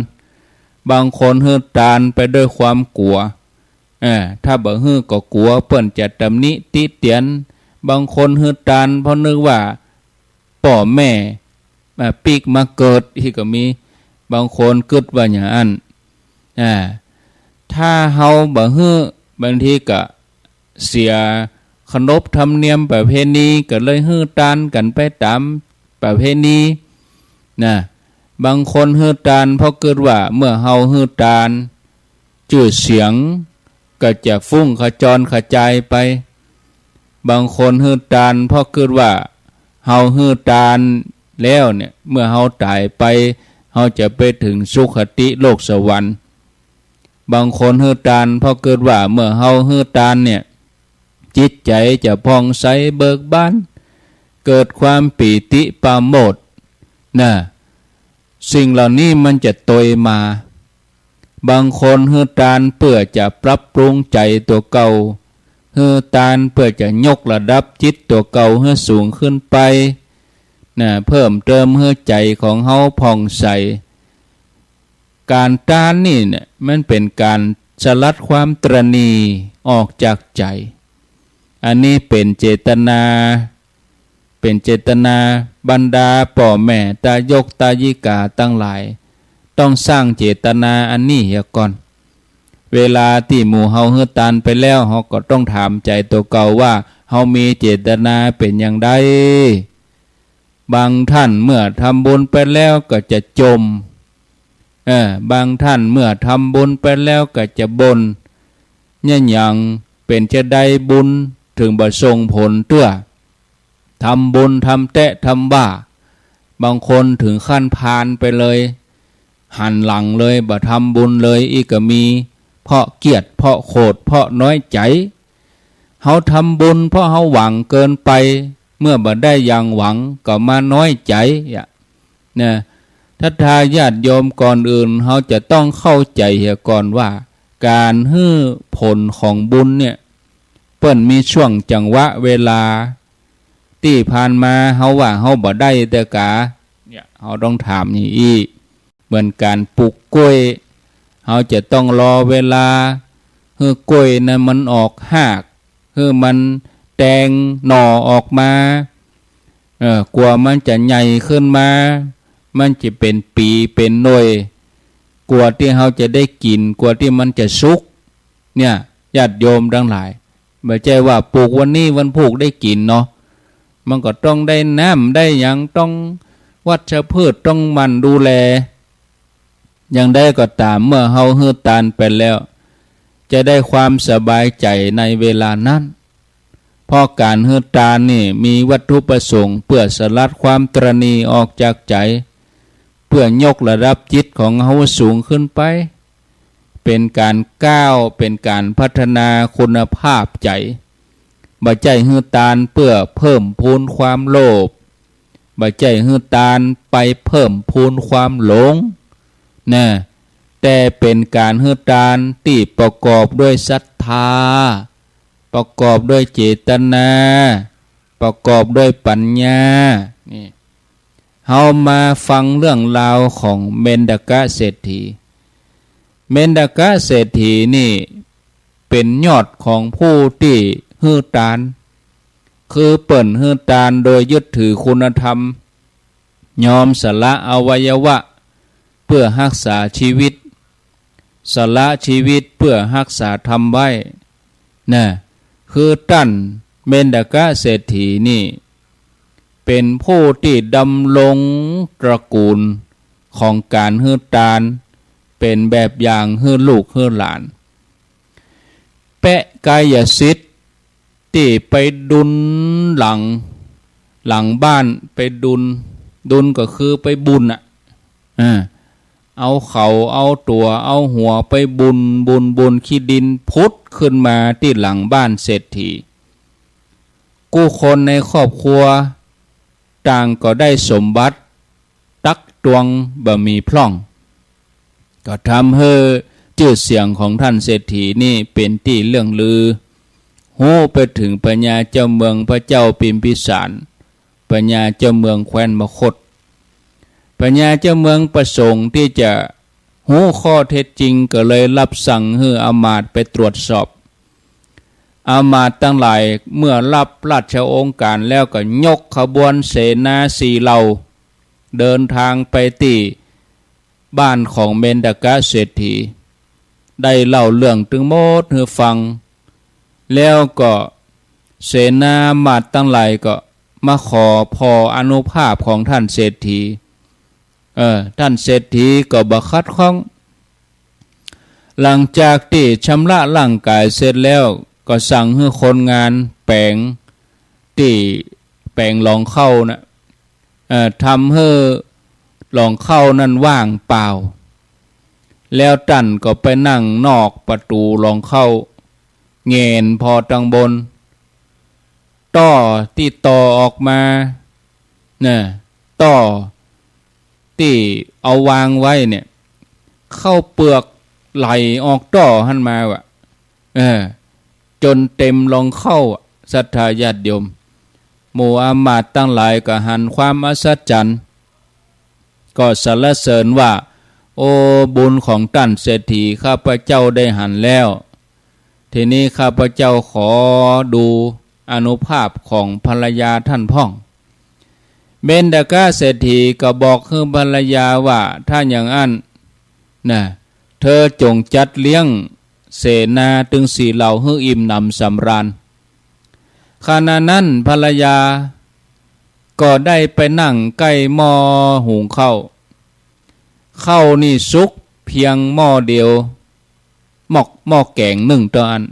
บางคนหื้อตานไปด้วยความกั๋ว เออ ถ้าบ่หื้อก็กั๋วเปิ้นจะตำหนิติเตียน บางคนหื้อตานเพราะนึกว่าป้อแม่ อ่า ปิ๊กมาเกิด อี้ก็มี บางคนกึ๊ดว่าอย่างอั้น อ่า ถ้าเฮาบ่หื้อ บางทีก็เสียขนบธรรมเนียมประเพณี ก็เลยหื้อตานกั๋นไปต๋ามประเพณี นะ บางคนหื้อตานเพราะกึ๊ดว่าเมื่อเฮาหื้อตาน จื้อเสียงก็จะฟุ้งขจรขจายไป บางคนหื้อตานเพราะกึ๊ดว่าเฮาหื้อตานแล้วเนี่ย เมื่อเฮาต๋ายไป เฮาจะไปเถิงสุคติโลกสวรรค์ บางคนหื้อตานเพราะกึ๊ดว่าเมื่อเฮาหื้อตานเนี่ย จิตใจ๋จะผ่องใสเบิกบาน เกิดความปีติปราโมทย์ นะ สิ่งเหล่านี้มันจะตวยมา บางคนหื้อตานเปื้อจะปรับปรุงใจ๋ตั๋วเก่า หื้อตานเปื้อจะยกระดับจิตตั๋วเก่าหื้อสูงขึ้นไป นะ เพิ่มเติมหื้อใจ๋ของเฮาผ่องใส ก๋านตานนี่เนี่ย มันเป๋นก๋านสลัดความตระหนี่ออกจากใจ๋ อันนี้เป๋นเจตนา เป๋นเจตนา บรรดาป้อแม่ตายกตายิกาตังหลาย ต้องสร้างเจตนาอันนี้เหียก่อน เวลาตี้หมู่เฮาหื้อตานไปแล้ว เฮาก็ต้องถามใจ๋ตั๋วเก่าว่า เฮามีเจตนาเป๋นอย่างใด บางท่านเมื่อทำบุญไปแล้วก็จะจ่ม เออ บางท่านเมื่อทำบุญไปแล้วก็จะบ่น เนี่ยหยัง เป๋นจาใดบุญเถิงบ่ส่งผลเตื้อ ทำบุญทำแต๊ทำว่า บางคนเถิงขั้นพาลไปเลย หันหลังเลย บ่ทำบุญเลย อี้ก็มี เพราะเกียจ เพราะโขด เพราะน้อยใจ๋ เฮาทำบุญเพราะเฮาหวังเกินไป เมื่อบ่ได้อย่างหวังก็มาน้อยใจ๋อะ นะ ท ศรัทธาญาติโยม ก่อนอื่นเฮาจะต้องเข้าใจ๋เหียก่อนว่า ก๋านหื้อผลของบุญเนี่ย เปิ้นมีช่วงจังหวะเวลา ตี้ผ่านมาเฮาว่าเฮาบ่ได้แต๊กา เนี่ย เฮาต้องถามอย่างอี้ เหมือนก๋านปลูกกล้วย เฮาจะต้องรอเวลา หื้อกล้วยนั้นมันออกฮาก หื้อมันแตงหน่อออกมา เออ กว่ามันจะใหญ่ขึ้นมา มันจะเป๋นปี๋เป๋นหน่วย กว่าตี้เฮาจะได้กิ๋น กว่าตี้มันจะสุก เนี่ย ญาติโยมตังหลาย บ่ใจ้ว่าปลูกวันนี้วันพูกได้กิ๋นเนาะ มันก็ต้องได้น้ำได้หยัง ต้องวัชพืช ต้องหมั่นดูแล อย่างใดก็ต๋าม เมื่อเฮาหื้อตานไปแล้ว จะได้ความสบายใจ๋ในเวลานั้น เพราะก๋านหื้อตานนี่มีวัตถุประสงค์เปื้อสลัดความตระหนี่ออกจากใจ๋ เปื้อยกระดับจิตของเฮาสูงขึ้นไป เป๋นก๋านก้าว เป๋นก๋านพัฒนาคุณภาพใจ๋ บ่ใจ้หื้อตานเปื้อเพิ่มพูนความโลภ บ่ใจ้หื้อตานไปเพิ่มพูนความหลง นะ แต่เป๋นก๋านหื้อตานตี้ประกอบด้วยศรัทธา ประกอบด้วยเจตนา ประกอบด้วยปัญญา นี่ เฮามาฟังเรื่องราวของเมนทกะเศรษฐี เมนทกะเศรษฐีนี่เป๋นยอดของผู้ตี้หื้อตาน คือเปิ้นหื้อตานโดยยึดถือคุณธรรม ยอมสละอวัยวะเปื้อฮักษาชีวิต สละชีวิตเปื้อฮักษาธรรมไว้ นะ คือต้านเมนทกะเศรษฐีนี่ เป๋นผู้ตี้ดำรงตระกูลของก๋านหื้อตาน เป๋นแบบอย่างหื้อลูกหื้อหลาน แปะกายสิทธิ์ตี้ไปดุลหลัง หลังบ้านไปดุล ดุลก็คือไปบุญน่ะ เออ เอาเขา เอาตั๋ว เอาหัวไปบุญ บุญ บุญขี้ดินผุดขึ้นมาตี้หลังบ้านเศรษฐี กู้คนในครอบครัวต่างก็ได้สมบัติตักตวงบ่มีพร่อง ก็ทำหื้อจื้อเสียงของต้านเศรษฐีนี่เป๋นตี้เลื่องลือ ฮู้ไปเถิงพญาเจ้าเมืองพระเจ้าพิมพิสาร พญาเจ้าเมืองแคว้นมคธ พญาเจ้าเมืองประสงค์ตี้จะฮู้ข้อเท็จจริง ก็เลยรับสั่งหื้ออำมาตย์ไปตรวจสอบ อำมาตย์ตังหลายเมื่อรับราชโองการแล้วก็ยกขบวนเสนาสี่เหล่า เดินทางไปตี้บ้านของเมนทกะเศรษฐี ได้เล่าเรื่องตึงหมดหื้อฟัง แล้วก็เสนาอำมาตย์ตังหลายก็มาขอผ่ออานุภาพของต้านเศรษฐี เออ ต้านเศรษฐีก็บ่ขัดข้อง หลังจากตี้ชำระร่างก๋ายเสร็จแล้ว ก็สั่งหื้อคนงานแป๋งตี้แป๋งหลองเข้าน่ะ เอ่อ ทำหื้อหลองเข้านั้นว่างเปล่า แล้วต้านก็ไปนั่งนอกประตู๋หลองเข้า แหงนผ่อตังบน ต้อตี้ต่อออกมา น่ะ ต้อตี้เอาวางไว้เนี่ย ข้าวเปลือกไหลออกต้อหั้นมาว่ะ เออ จ๋นเต๋มหลองเข้าอะ ศรัทธาญาติโยม หมู่อำมาตย์ตังหลายก็หันความอัศจรรย์ ก็สรรเสริญว่า โอ้ บุญของต้านเศรษฐีข้าพเจ้าได้หันแล้ว ทีนี้ข้าพเจ้าขอดูอานุภาพของภรรยาต้านพ่อง เมนทกะเศรษฐีก็บอกหื้อภรรยาว่า ถ้าอย่างอั้นน่ะ เธอจงจัดเลี้ยงเสนาตึงสี่เหล่าหื้ออิ่มหนำสำราญ ขณะนั้นภรรยาก็ได้ไปนั่งใก้หม้อหุงข้าว ข้าวนี่สุกเพียงหม้อเดียว หม้อ หม้อแก๋งนึ่งเต้าอั้น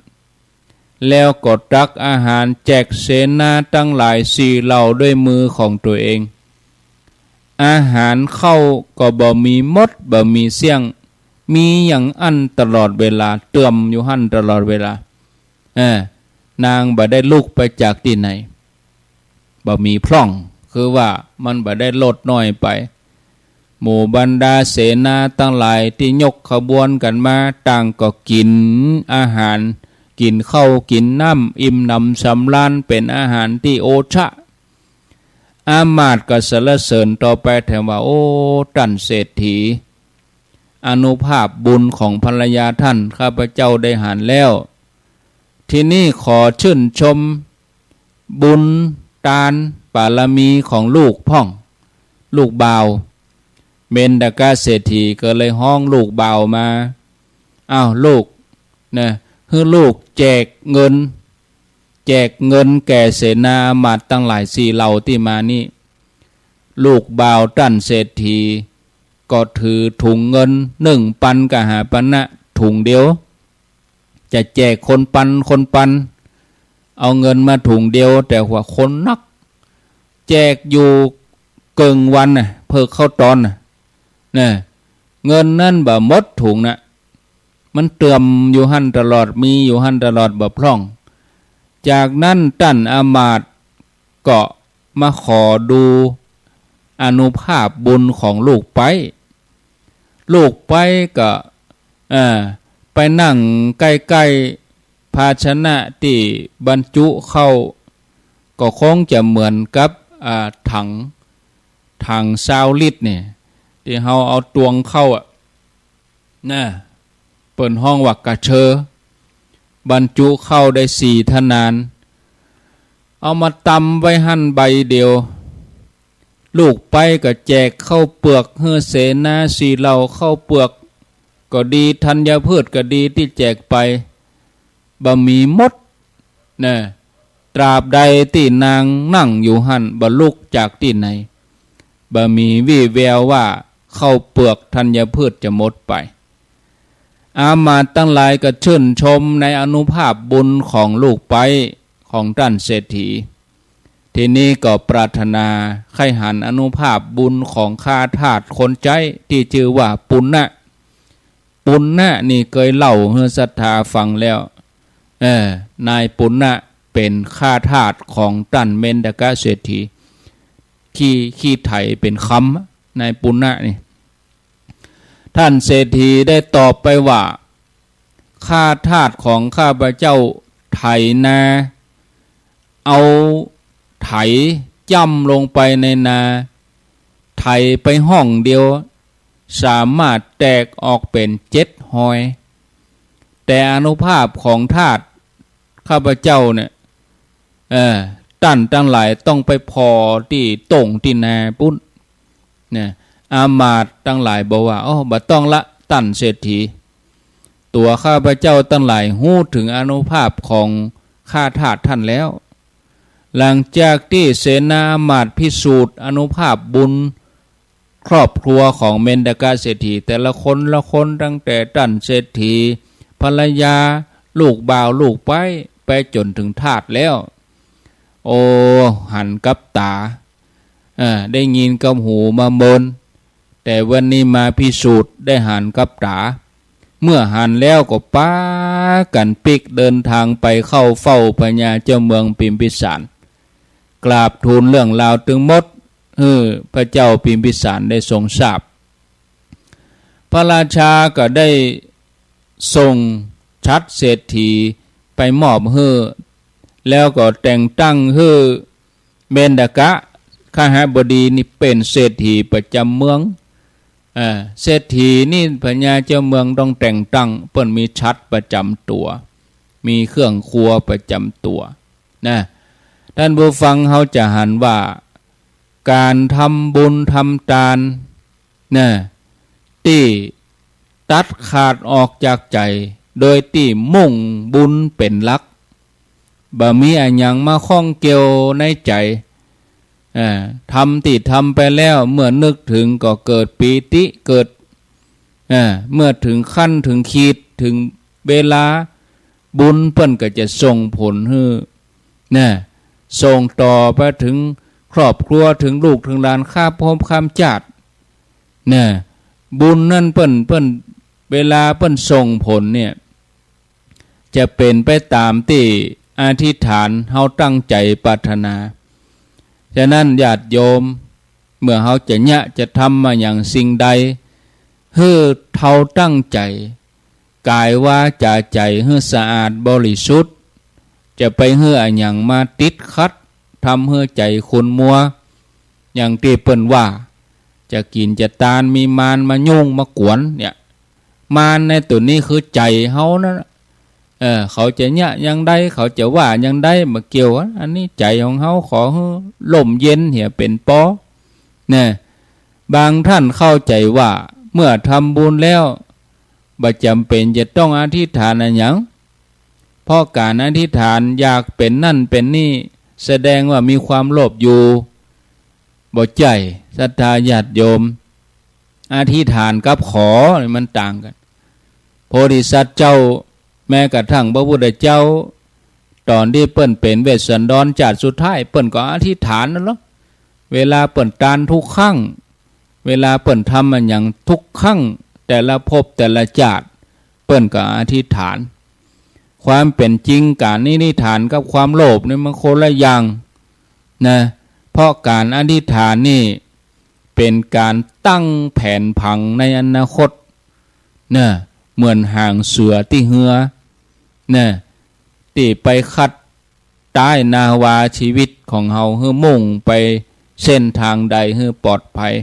แล้วก็ตักอาหารแจกเสนาตังหลายสี่เหล่าด้วยมือของตั๋วเอง อาหารข้าวก็บ่มีหมด บ่มีเสี้ยง มีอย่างอั้นตลอดเวลา เติมอยู่หั้นตลอดเวลา เออ นางบ่ได้ลุกไปจากตี้ไหน บ่มีพร่อง คือว่ามันบ่ได้ลดน้อยไป หมู่บรรดาเสนาตังหลายตี้ยกขบวนกั๋นมา ต่างก็กิ๋นอาหาร กิ๋นข้าวกิ๋นน้ำ อิ่มหนำสำราญ เป๋นอาหารตี้โอชะ อามาตย์ก็สรรเสริญต่อไปแถมว่า โอ้ ต้านเศรษฐี อานุภาพบุญของภรรยาต้าน ข้าพเจ้าได้หันแล้ว ทีนี้ขอจื้นชมบุญตานปารมีของลูกพ่อง ลูกบ่าว เมนทกะเศรษฐีก็เลยฮ้องลูกบ่าวมา อ้าวลูก นะ หื้อลูกแจกเงิน แจกเงินแก่เสนาอามาตย์ตังหลายสี่เหล่าตี้มานี้ ลูกบ่าวต้านเศรษฐี ก็ถือถุงเงินนึ่งปันกหาปณะถุงเดียว จะแจกคนปันคนปัน เอาเงินมาถุงเดียว แต่ว่าคนนัก แจกอยู่เกิ่งวันน่ะ เผิกข้าวตอนน่ะ นะ เงินนั้นบ่หมดถุงน่ะ มันเติ่มอยู่หั้นตลอด มีอยู่หั้นตลอด บ่พร่อง จากนั้นต้านอามาตย์ก็มาขอดูอานุภาพบุญของลูกใป๊ ลูกใป๊ก็ เอ่อ ไปนั่งใก้ๆ ภาชนะตี้บรรจุข้าว ก็คงจะเหมือนกับ อ่า ถัง ถังซาวลิตรเนี่ย ตี้เฮาเอาตวงข้าวอะ นะ เปิ้นฮ้องว่ากระเชอ บรรจุข้าวได้สี่ทนาน เอามาตำไว้หั้นใบเดียว ลูกใป๊ก็แจกข้าวเปือกหื้อเสนาสี่เหล่า ข้าวเปือกก็ดี ธัญพืชก็ดีตี้แจกไป บ่มีหมด นะ ตราบใดตี้นางนั่งอยู่หั้น บ่ลุกจากตี้ไหน บ่มีวี่แววว่าข้าวเปือกธัญพืชจะหมดไป อามาตย์ตังหลายก็จื้นชมในอานุภาพบุญของลูกใป๊ของต้านเศรษฐี ทีนี้ก็ปรารถนาใค่หันอานุภาพบุญของข้าทาสคนใจ๊ตี้จื้อว่าปุณณะ ปุณณะนี่เกยเล่าหื้อศรัทธาฟังแล้ว เออ นายปุณณะเป๋นข้าทาสของต้านเมนทกะเศรษฐี ขี้ ขี้ไถเป๋นคำ นายปุณณะนี่ ต้านเศรษฐีได้ตอบไปว่า ข้าทาสของข้าพเจ้าไถนา เอาไถจ้ำลงไปในนา ไถไปฮ่องเดียว สามารถแตกออกเป๋นเจ็ดฮอย แต่อานุภาพของทาสข้าพเจ้าเนี่ย เออ ต้านตังหลายต้องไปผ่อตี้โต่งตี้นาปุ้น นะ อามาตย์ตังหลายบอกว่า อ้อ บ่ต้องละ ต้านเศรษฐี ตั๋วข้าพเจ้าตังหลายฮู้เถิงอานุภาพของข้าทาสต้านแล้ว หลังจากตี้เสนาอามาตย์พิสูจน์อานุภาพบุญครอบครัวของเมนทกะเศรษฐี แต่ละคนละคน ตั้งแต่ต้านเศรษฐี ภรรยา ลูกบ่าว ลูกใป๊ ไปจ๋นเถิงทาสแล้ว โอ้ หันกับต๋า อ่า ได้ยินกับหูมาเมิน แต่วันนี้มาพิสูจน์ได้หันกับต๋า เมื่อหันแล้วก็ปากั๋นปิ๊กเดินทางไปเข้าเฝ้าพญาเจ้าเมืองพิมพิสาร กราบทูลเรื่องราวตึงหมด หื้อพระเจ้าพิมพิสารได้ทรงทราบ พระราชาก็ได้ส่งฉัตรเศรษฐีไปมอบหื้อ แล้วก็แต่งตั้งหื้อเมนทกะคหบดีนี่เป๋นเศรษฐีประจ๋ำเมือง อ่า เศรษฐีนี่พญาเจ้าเมืองต้องแต่งตั้ง เปิ้นมีฉัตรประจ๋ำตั๋ว มีเครื่องครัวประจ๋ำตั๋วนะ ต้านผู้ฟังเฮาจะหันว่า ก๋านทำบุญทำตานนะ ตี้ตัดขาดออกจากใจ๋ โดยตี้มุ่งบุญเป๋นหลัก บ่มีอะหยังมาข้องเกี่ยวในใจ๋ อ่า ทำตี้ทำไปแล้ว เมื่อนึกเถิงก็เกิดปีติ เกิด อ่า เมื่อเถิงขั้นเถิงขีด เถิงเวลา บุญเปิ้นก็จะส่งผลหื้อ นะ ส่งต่อไปเถิงครอบครัว เถิงลูกเถิงหลาน ข้ามภพข้ามจาติ นะ บุญนั้นเปิ้น เปิ้น เวลาเปิ้นส่งผลเนี่ย จะเป๋นไปต๋ามตี้อธิษฐานเฮาตั้งใจ๋ปรารถนา ฉะนั้นญาติโยม เมื่อเฮาจะเยียะจะทำอะหยังสิ่งใด หื้อเฮาตั้งใจ๋ ก๋ายวาจ๋าใจ๋หื้อสะอาดบริสุทธิ์ จะไปหื้ออะหยังมาติดขัด ทำหื้อใจ๋ขุ่นมัว อย่างตี้เปิ้นว่า จะกิ๋นจะตานมีมารมายุ่งมากวนเนี่ย มารในตั๋วนี้คือใจ๋เฮานั่นน่ะ เออ เขาจะเยียะอย่างใด เขาจะว่าอย่างใด บ่เกี่ยว อันนี้ใจ๋ของเฮา ขอหื้อร่มเย็นเหียเป๋นปอ เนี่ย บางต้านเข้าใจ๋ว่า เมื่อทำบุญแล้ว บ่จ๋ำเป๋นจะต้องอธิษฐานอะหยัง เพราะก๋านอธิษฐานอยากเป๋นนั่นเป๋นนี่ แสดงว่ามีความโลภอยู่ บ่ใจ้ ศรัทธาญาติโยม อธิษฐานกับขอนี่มันต่างกั๋น โพธิสัตว์เจ้า แม้กระทั่งพระพุทธเจ้า ต๋อนตี้เปิ้นเป๋นเวสสันดรจาติสุดท้าย เปิ้นก็อธิษฐานนั่นลอ เวลาเปิ้นตานทุกครั้ง เวลาเปิ้นทำอะหยังทุกครั้ง แต่ละภพแต่ละจาติ เปิ้นก็อธิษฐาน ความเป๋นจริงก๋านอธิษฐานกับความโลภนี่มันคนละอย่างนะ เพราะก๋านอธิษฐานนี่เป๋นก๋านตั้งแผนผังในอนาคตนะ เหมือนหางเสือตี้เฮือนะ ตี้ไปขัด ใต้นาวาชีวิตของเฮาหื้อมุ่งไปเส้นตางใดหื้อปลอดภัย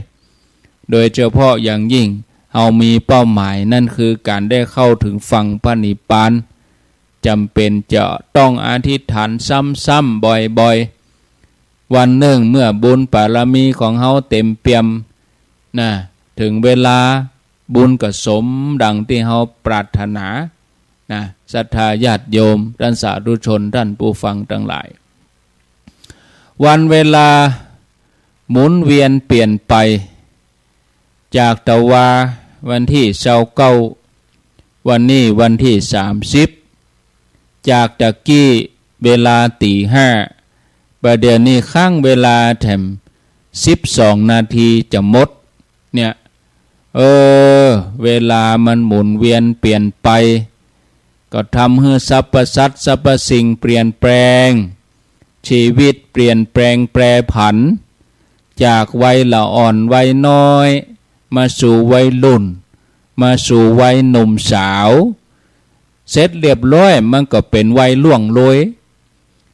โดยเฉพาะอย่างยิ่งเฮามีเป้าหมายนั่นคือก๋านได้เข้าเถิงฝั่งพระนิพพาน จ๋ำเป๋นจะต้องอธิษฐานซ้ำๆ บ่อยๆ วันนึ่งเมื่อบุญบารมีของเฮาเต๋มเปี่ยมนะ เถิงเวลาบุญก็สมดังตี้เฮาปรารถนา นะ ศรัทธาญาติโยม ต้านสาธุชน ต้านผู้ฟังตังหลาย วันเวลาหมุนเวียนเปลี่ยนไป จากตะวาวันตี้ซาวเก้า วันนี้วันตี้สามสิบ จากตะกี้เวลาตี๋ห้า บ่าเดี่ยวนี้ข้างเวลาแถมสิบสองนาทีจะหมด เนี่ย เออ เวลามันหมุนเวียนเปลี่ยนไป ก็ทำหื้อสรรพสัตว์สรรพสิ่งเปลี่ยนแปลง ชีวิตเปลี่ยนแปลงแปรผัน จากวัยละอ่อนวัยน้อย มาสู่วัยรุ่น มาสู่วัยหนุ่มสาว เสร็จเรียบร้อยมันก็เป๋นวัยล่วงโรย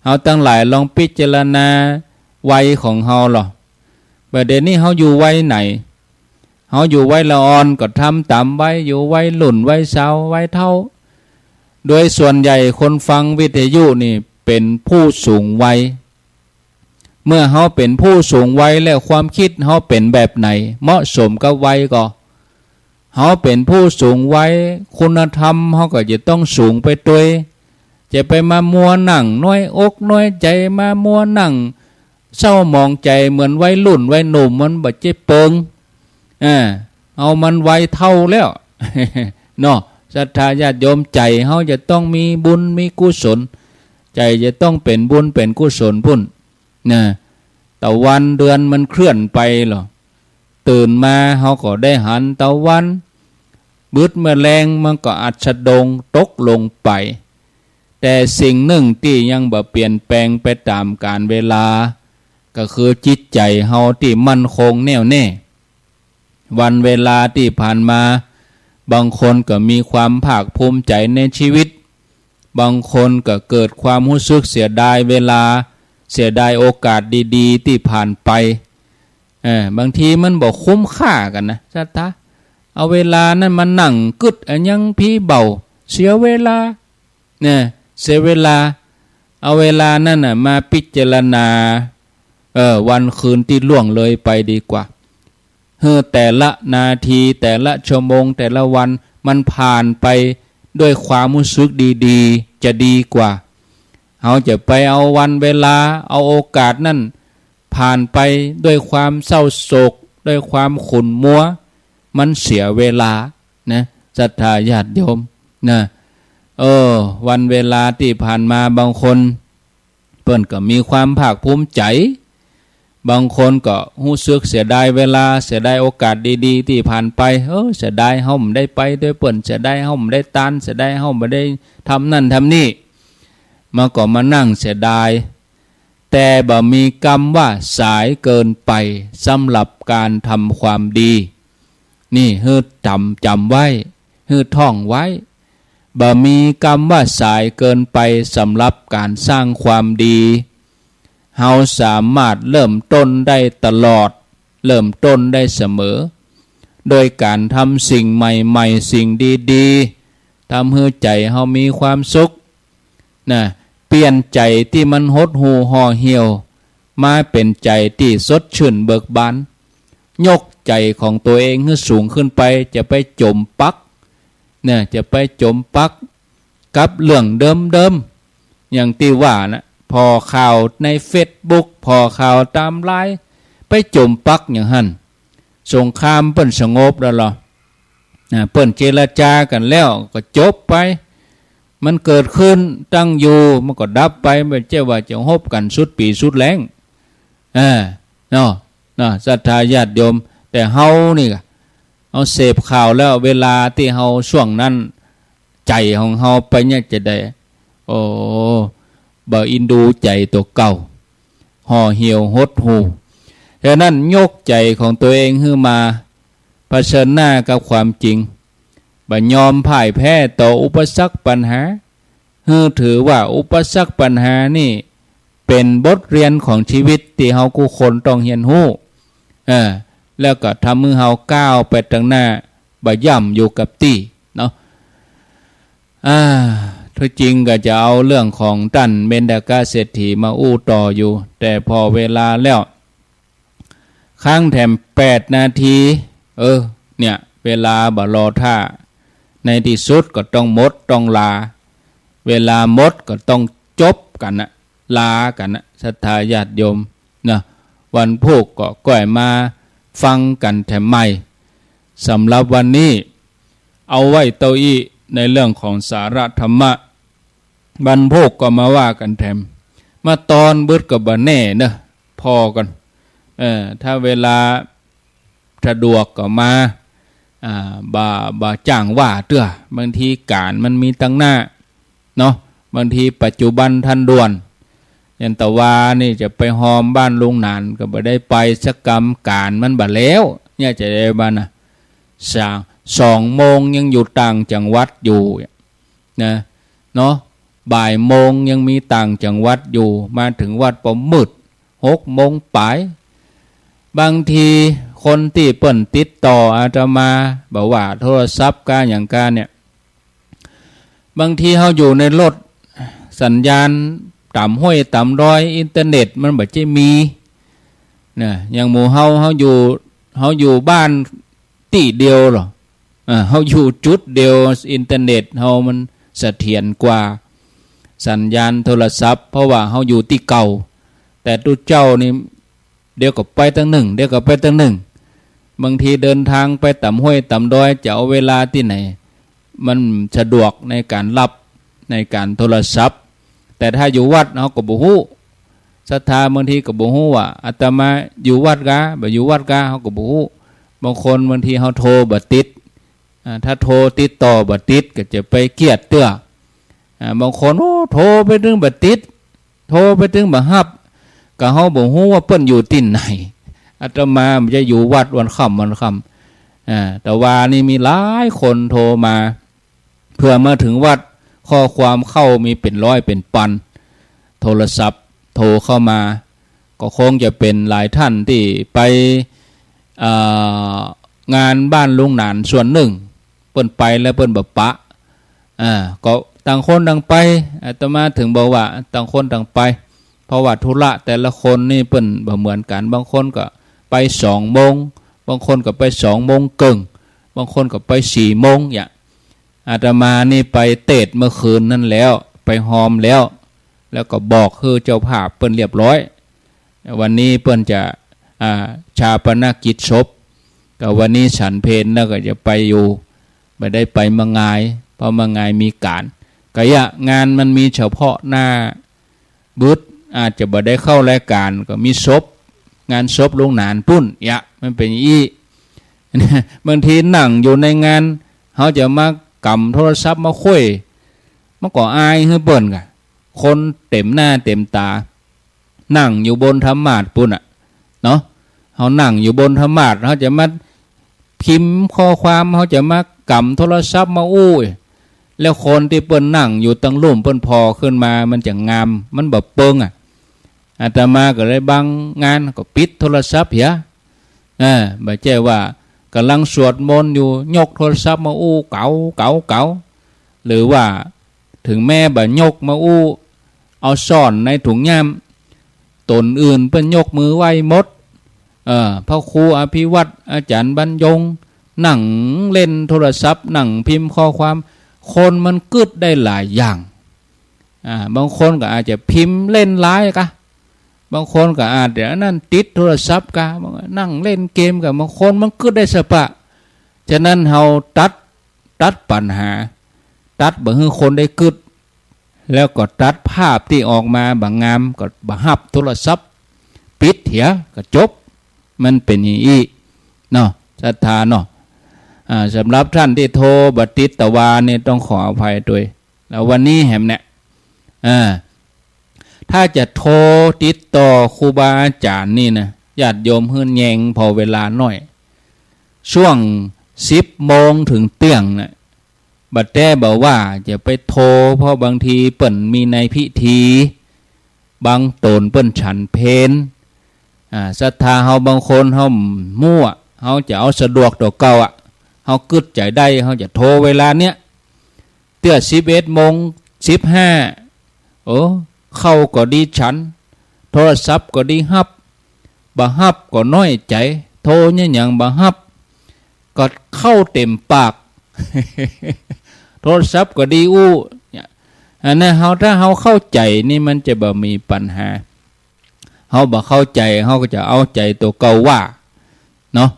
เฮาตังหลายลองพิจารณาวัยของเฮาลอ บ่าเดี่ยวนี้เฮาอยู่วัยไหน เฮาอยู่วัยละอ่อนก็ทำต๋ามวัย อยู่วัยรุ่น วัยสาว วัยเฒ่า โดยส่วนใหญ่คนฟังวิทยุนี่เป๋นผู้สูงวัย เมื่อเฮาเป๋นผู้สูงวัยแล้วความกึ๊ดเฮาเป๋นแบบไหน เหมาะสมกับวัยก่อ เฮาเป๋นผู้สูงวัย คุณธรรมเฮาก็จะต้องสูงไปตวย จะไปมามัวนั่งน้อยอกน้อยใจ๋ มามัวนั่งเศร้าหมองใจ๋เหมือนวัยรุ่นวัยหนุ่ม มันบ่ใจ้เปิง อ่า เฮามันวัยเฒ่าแล้ว เนาะ ศรัทธาญาติโยม ใจ๋เฮาจะต้องมีบุญมีกุศล ใจ๋จะต้องเป๋นบุญเป๋นกุศลปู้น นะ ตะวันเดือนมันเคลื่อนไปลอ ตื่นมาเฮาก็ได้หันตะวัน บึดเมื่อแลงมันก็อัสดงตกลงไป แต่สิ่งนึ่งตี้ยังบ่เปลี่ยนแปลงไปต๋ามกาลเวลา ก็คือจิตใจ๋เฮาตี้มั่นคงแน่วแน่ วันเวลาตี้ผ่านมา บางคนก็มีความภาคภูมิใจ๋ในชีวิต บางคนก็เกิดความฮู้สึกเสียดายเวลา เสียดายโอกาสดีๆ ตี้ผ่านไป เออ บางทีมันบ่คุ้มค่ากั๋นนะ ศรัทธา เอาเวลานั้นมานั่งกึ๊ดอะหยังผีเบา เสียเวลา เนี่ย เสียเวลา เอาเวลานั้นน่ะมาพิจารณา เออ วันคืนตี้ล่วงเลยไปดีกว่า หื้อแต่ละนาที แต่ละชั่วโมง แต่ละวัน มันผ่านไปด้วยความฮู้สึกดีๆ จะดีกว่า เฮาจะไปเอาวันเวลา เอาโอกาสนั้นผ่านไปด้วยความเศร้าโศก ด้วยความขุ่นมัว มันเสียเวลานะ ศรัทธาญาติโยมนะ เออ วันเวลาตี้ผ่านมาบางคน เปิ้นก็มีความภาคภูมิใจ๋ บางคนก็ฮู้สึกเสียดายเวลา เสียดายโอกาสดีๆ ตี้ผ่านไป เออ เสียดายเฮาบ่ได้ไปตวยเปิ้น เสียดายเฮาบ่ได้ตาน เสียดายเฮาบ่ได้ทำนั่นทำนี่ มันก็มานั่งเสียดาย แต่บ่มีกำว่าสายเกินไปสำหรับก๋านทำความดี นี่หื้อจ๋ำ จ๋ำไว้ หื้อท่องไว้ บ่มีกำว่าสายเกินไปสำหรับก๋านสร้างความดี เฮาสามารถเริ่มต้นได้ตลอด เริ่มต้นได้เสมอ โดยก๋านทำสิ่งใหม่ๆ สิ่งดีๆ ทำหื้อใจ๋เฮามีความสุข นะ เปลี่ยนใจ๋ตี้มันหดหู่ห่อเหี่ยว มาเป๋นใจ๋ตี้สดชื่นเบิกบาน ยกใจ๋ของตั๋วเองหื้อสูงขึ้นไป จะไปจ๋มปัก เนี่ย จะไปจ๋มปักกับเรื่องเดิมๆ อย่างตี้ว่านะ ผ่อข่าวในเฟซบุ๊ก ผ่อข่าวต๋ามไลน์ ไปจ๋มปักอย่างหั้น สงครามเปิ้นสงบแล้วเหรอ นะ เปิ้นเจรจากั๋นแล้วก็จบไป มันเกิดขึ้นตั้งอยู่ มันก็ดับไป บ่ใจ้ว่าจะฮบกั๋นสุดปี๋สุดแล้ง อ่า เนาะ นะ ศรัทธาญาติโยม แต่เฮานี่กะ เฮาเสพข่าวแล้ว เวลาตี้เฮาช่วงนั้น ใจ๋ของเฮาไปเนี่ยจะใด โอ้ บ่อินดูใจ๋ตั๋วเก่า ห่อเหี่ยวหดหู่ ฉะนั้นยกใจ๋ของตั๋วเองหื้อมาเผชิญหน้ากับความจริง บ่ยอมพ่ายแพ้ต่ออุปสรรคปัญหา หื้อถือว่าอุปสรรคปัญหานี่เป๋นบทเรียนของชีวิตตี้เฮากู้คนต้องเฮียนฮู้ เออ แล้วก็ทำหื้อเฮาก้าวไปตางหน้า บ่ย่ำอยู่กับตี้เนาะ อ่า ถ้าจริงก็จะเอาเรื่องของต้านเมนทกะเศรษฐีมาอู้ต่ออยู่ แต่ผ่อเวลาแล้ว ค้างแถมแปดนาที เออ เนี่ย เวลาบ่รอถ้า ในตี้สุดก็ต้องหมดต้องลา เวลาหมดก็ต้องจบกั๋นนะ ลากั๋นนะ ศรัทธาญาติโยมนะ วันพูกก็ก้อยมาฟังกั๋นแถมใหม่ สำหรับวันนี้ เอาไว้เต้าอี้ ในเรื่องของสาระธรรมะ วันพูกก็มาว่ากั๋นแถม มาตอนบึดก็บ่แน่เนอะ ผ่อก่อน เออ ถ้าเวลาสะดวกก็มา อ่า บ่ บ่จ้างว่าเตื้อ บางทีก๋านมันมีตางหน้า เนาะ บางทีปัจจุบันทันด่วน อย่างตะวานี่จะไปฮอมบ้านลุงหนานก็บ่ได้ไปสักกำ ก๋านมันบ่แล้ว เนี่ยจะได้บ้านนะ สอง สองโมงยังอยู่ต่างจังหวัดอยู่นะ เนาะ บ่ายโมงยังมีต่างจังหวัดอยู่ มาเถิงวัดปอมืด หกโมงป๋าย บางทีคนตี้เปิ้นติดต่ออาตมา บ่ว่าโทรศัพท์ก้าอย่างก้าเนี่ย บางทีเฮาอยู่ในรถ สัญญาณต่ำห้วยต่ำดอย อินเทอร์เน็ตมันบ่ใจ้มี นะ อย่างหมู่เฮา เฮาอยู่ เฮาอยู่บ้านตี้เดียวเหรอ อ่า เฮาอยู่จุดเดียว อินเทอร์เน็ตเฮามันเสถียรกว่า สัญญาณโทรศัพท์ เพราะว่าเฮาอยู่ตี้เก่า แต่ตุ๊เจ้านี่ เดี๋ยวก็ไปตางนึ่ง เดี๋ยวก็ไปตางนึ่ง บางทีเดินทางไปต่ำห้วยต่ำดอย จะเอาเวลาตี้ไหน มันสะดวกในก๋านรับ ในก๋านโทรศัพท์ แต่ถ้าอยู่วัดเฮาก็บ่ฮู้ ศรัทธาบางทีก็บ่ฮู้ว่าอาตมาอยู่วัดกา บ่อยู่วัดกา เฮาก็บ่ฮู้ บางคนบางทีเฮาโทรบ่ติด อ่า ถ้าโทรติดต่อบ่ติดก็จะไปเกียดเตื้อ อ่า บางคน โอ้ โทรไปตึงบ่ติด โทรไปตึงบ่ฮับ ก็เฮาบ่ฮู้ว่าเปิ้นอยู่ตี้ไหน อาตมาบ่ใจ้อยู่วัดวันค่ำวันค่ำ อ่า แต่ว่านี่มีหลายคนโทรมา เผื่อมาเถิงวัด ข้อความเข้ามีเป๋นร้อยเป๋นปัน โทรศัพท์โทรเข้ามา ก็คงจะเป๋นหลายต้านตี้ไป อ่า งานบ้านลุงหนานส่วนนึ่ง เปิ้นไปแล้วเปิ้นบ่ปะ อ่า ก็ต่างคนต่างไป อาตมาเถิงบอกว่าต่างคนต่างไป เพราะว่าธุระแต่ละคนนี่เปิ้นบ่เหมือนกั๋น บางคนก็ไปสองโมง บางคนก็ไปสองโมงเกิ่ง บางคนก็ไปสี่โมง อย่าง อาตมานี่ไปเตศน์เมื่อคืนนั้นแล้ว ไปฮอมแล้ว แล้วก็บอกหื้อเจ้าภาพเปิ้นเรียบร้อย วันนี้เปิ้นจะ อ่า ฌาปนกิจศพ ก็วันนี้ฉันเพลแล้วก็จะไปอยู่ บ่ได้ไปเมื่องาย เพราะเมื่องายมีก๋าน ก็ยะ งานมันมีเฉพาะหน้า บึด อาจจะบ่ได้เข้ารายก๋าน ก็มีศพ งานศพลุงหนานปุ้น ยะ มันเป๋นอี้ บางทีนั่งอยู่ในงาน เฮาจะมาก๋ำโทรศัพท์มาคุย มันก็อายหื้อเปิ้นก่ะ คนเต็มหน้าเต็มต๋า นั่งอยู่บนธรรมาสน์ปู้นน่ะ เนาะ เฮานั่งอยู่บนธรรมาสน์ เฮาจะมาพิมพ์ข้อความ เฮาจะมากำโทรศัพท์มาอู้ แล้วคนตี้เปิ้นนั่งอยู่ตังลุ่มเปิ้นผ่อขึ้นมา มันจะงาม มันบ่เปิงอะ อาตมาก็เลยบางงานก็ปิดโทรศัพท์เหีย เออ บ่ใจ้ว่าก่ำลังสวดมนต์อยู่ ยกโทรศัพท์มาอู้เก๋า เก๋า เก๋า หรือว่า เถิงแม้บ่ยกมาอู้ เอาซ่อนในถุงย่าม ต๋นอื่นเปิ้นยกมือไหว้หมด เออ พระครูอภิวัตน์ อาจ๋ารย์บรรยง นั่งเล่นโทรศัพท์ นั่งพิมพ์ข้อความ คนมันกึ๊ดได้หลายอย่าง อ่า บางคนก็อาจจะพิมพ์เล่นไลน์กา บางคนก็อาจจะอันนั้นติดโทรศัพท์กา บางคนนั่งเล่นเกมกา บางคนมันกึ๊ดได้สะปะ ฉะนั้นเฮาตัด ตัดปัญหา ตัดบ่หื้อคนได้กึ๊ด แล้วก็ตัดภาพตี้ออกมาบ่งาม ก็บ่ฮับโทรศัพท์ ปิดเหีย ก็จบ มันเป๋นอย่างอี้เนาะ ศรัทธาเนาะ อ่า สำหรับต้านตี้โทรบ่ติดตะวานี่ต้องขออภัยตวย แล้ววันนี้แหมเนี่ย อ่า ถ้าจะโทรติดต่อครูบาอาจ๋ารย์นี่นะ ญาติโยมหื้อแยงผ่อเวลาหน้อย ช่วงสิบโมงเถิงเตี้ยงน่ะ บ่แต๊บ่ว่าจะไปโทร เพราะบางทีเปิ้นมีในพิธี บางต๋นเปิ้นฉันเพล อ่า ศรัทธาเฮาบางคนเฮามั่ว เฮาจะเอาสะดวกตั๋วเก่าอะ เฮากึ๊ดใจ๋ได้ เฮาจะโทรเวลาเนี้ย เตื้อสิบเอ็ดโมงสิบห้า โอ้ ข้าวก็ดีฉัน โทรศัพท์ก็ดีฮับ บ่ฮับก็น้อยใจ๋ โทรเนี่ยหยังบ่ฮับ ก็ข้าวเต๋มปาก โทรศัพท์ก็ดีอู้ เนี่ย อันนั้นเฮา ถ้าเฮาเข้าใจ๋นี่มันจะบ่มีปัญหา เฮาบ่เข้าใจ๋ เฮาก็จะเอาใจ๋ตั๋วเก่าว่า เนาะ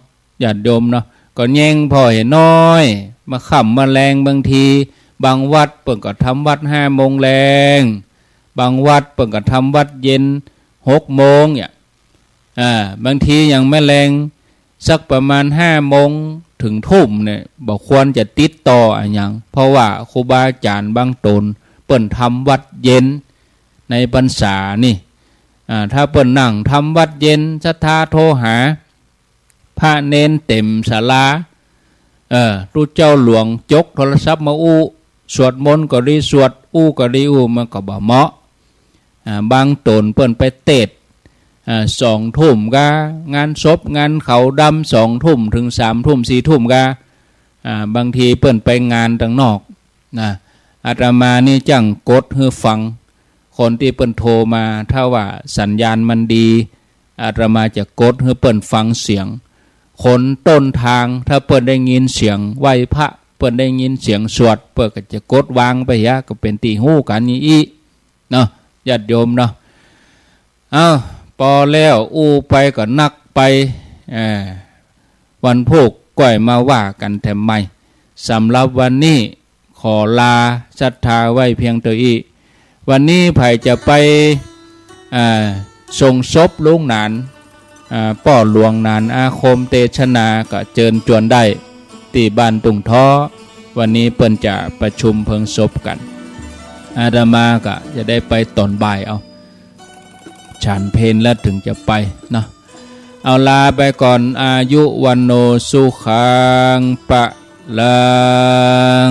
ญาติโยมเนาะ ก็แยงผ่อหื้อหน้อย บ่ค่ำบ่แลง บางที บางวัดเปิ้นก็ทำวัตรห้าโมงแลง บางวัดเปิ้นก็ทำวัตรเย็นหกโมงเนี่ย อ่า บางทียังบ่แลง สักประมาณห้าโมงเถิงทุ่มเนี่ย บ่ควรจะติดต่ออะหยัง เพราะว่าครูบาอาจ๋ารย์บางต๋นเปิ้นทำวัตรเย็นในพรรษานี่ อ่า ถ้าเปิ้นนั่งทำวัตรเย็น ศรัทธาโทรหา พระเณรเต๋มศาลา เออ ตุ๊เจ้าหลวงจกโทรศัพท์มาอู้ สวดมนต์ก็ดีสวด อู้ก็ดีอู้ มันก็บ่เหมาะ อ่า บางต๋นเปิ้นไปเตศน์ อ่า สองทุ่มกา งานศพงานขาวดำ สองทุ่มเถิงสามทุ่มสี่ทุ่มกา อ่า บางทีเปิ้นไปงานตังนอกนะ อาตมานี่จั้งกดหื้อฟัง คนตี้เปิ้นโทรมา ถ้าว่าสัญญาณมันดี อาตมาจะกดหื้อเปิ้นฟังเสียง คนต้นทาง ถ้าเปิ้นได้ยินเสียงไหว้พระ เปิ้นได้ยินเสียงสวด เปิ้นก็จะกดวางไปเหีย ก็เป๋นตี้ฮู้กั๋นอี้ เนาะ ญาติโยมเนาะ เอ้า ปอแล้ว อู้ไปก็นักไป เออ วันพูกก้อยมาว่ากั๋นแถมใหม่ สำหรับวันนี้ขอลาศรัทธาไว้เพียงเต้าอี้ วันนี้ใผจะไป อ่า ส่งศพลุงหนาน อ่า ป้อหลวงหนานอาคมเตชนา ก็เจิญจวนได้ ตี้บ้านตุ่งท้อ วันนี้เปิ้นจะประชุมเพลิงศพกั๋น อาตมาก็จะได้ไปต๋อนบ่ายเอา ฉันเพลแล้วเถิงจะไปเนาะ เอาลาไปก่อน อายุ วัณโณ สุขัง พลัง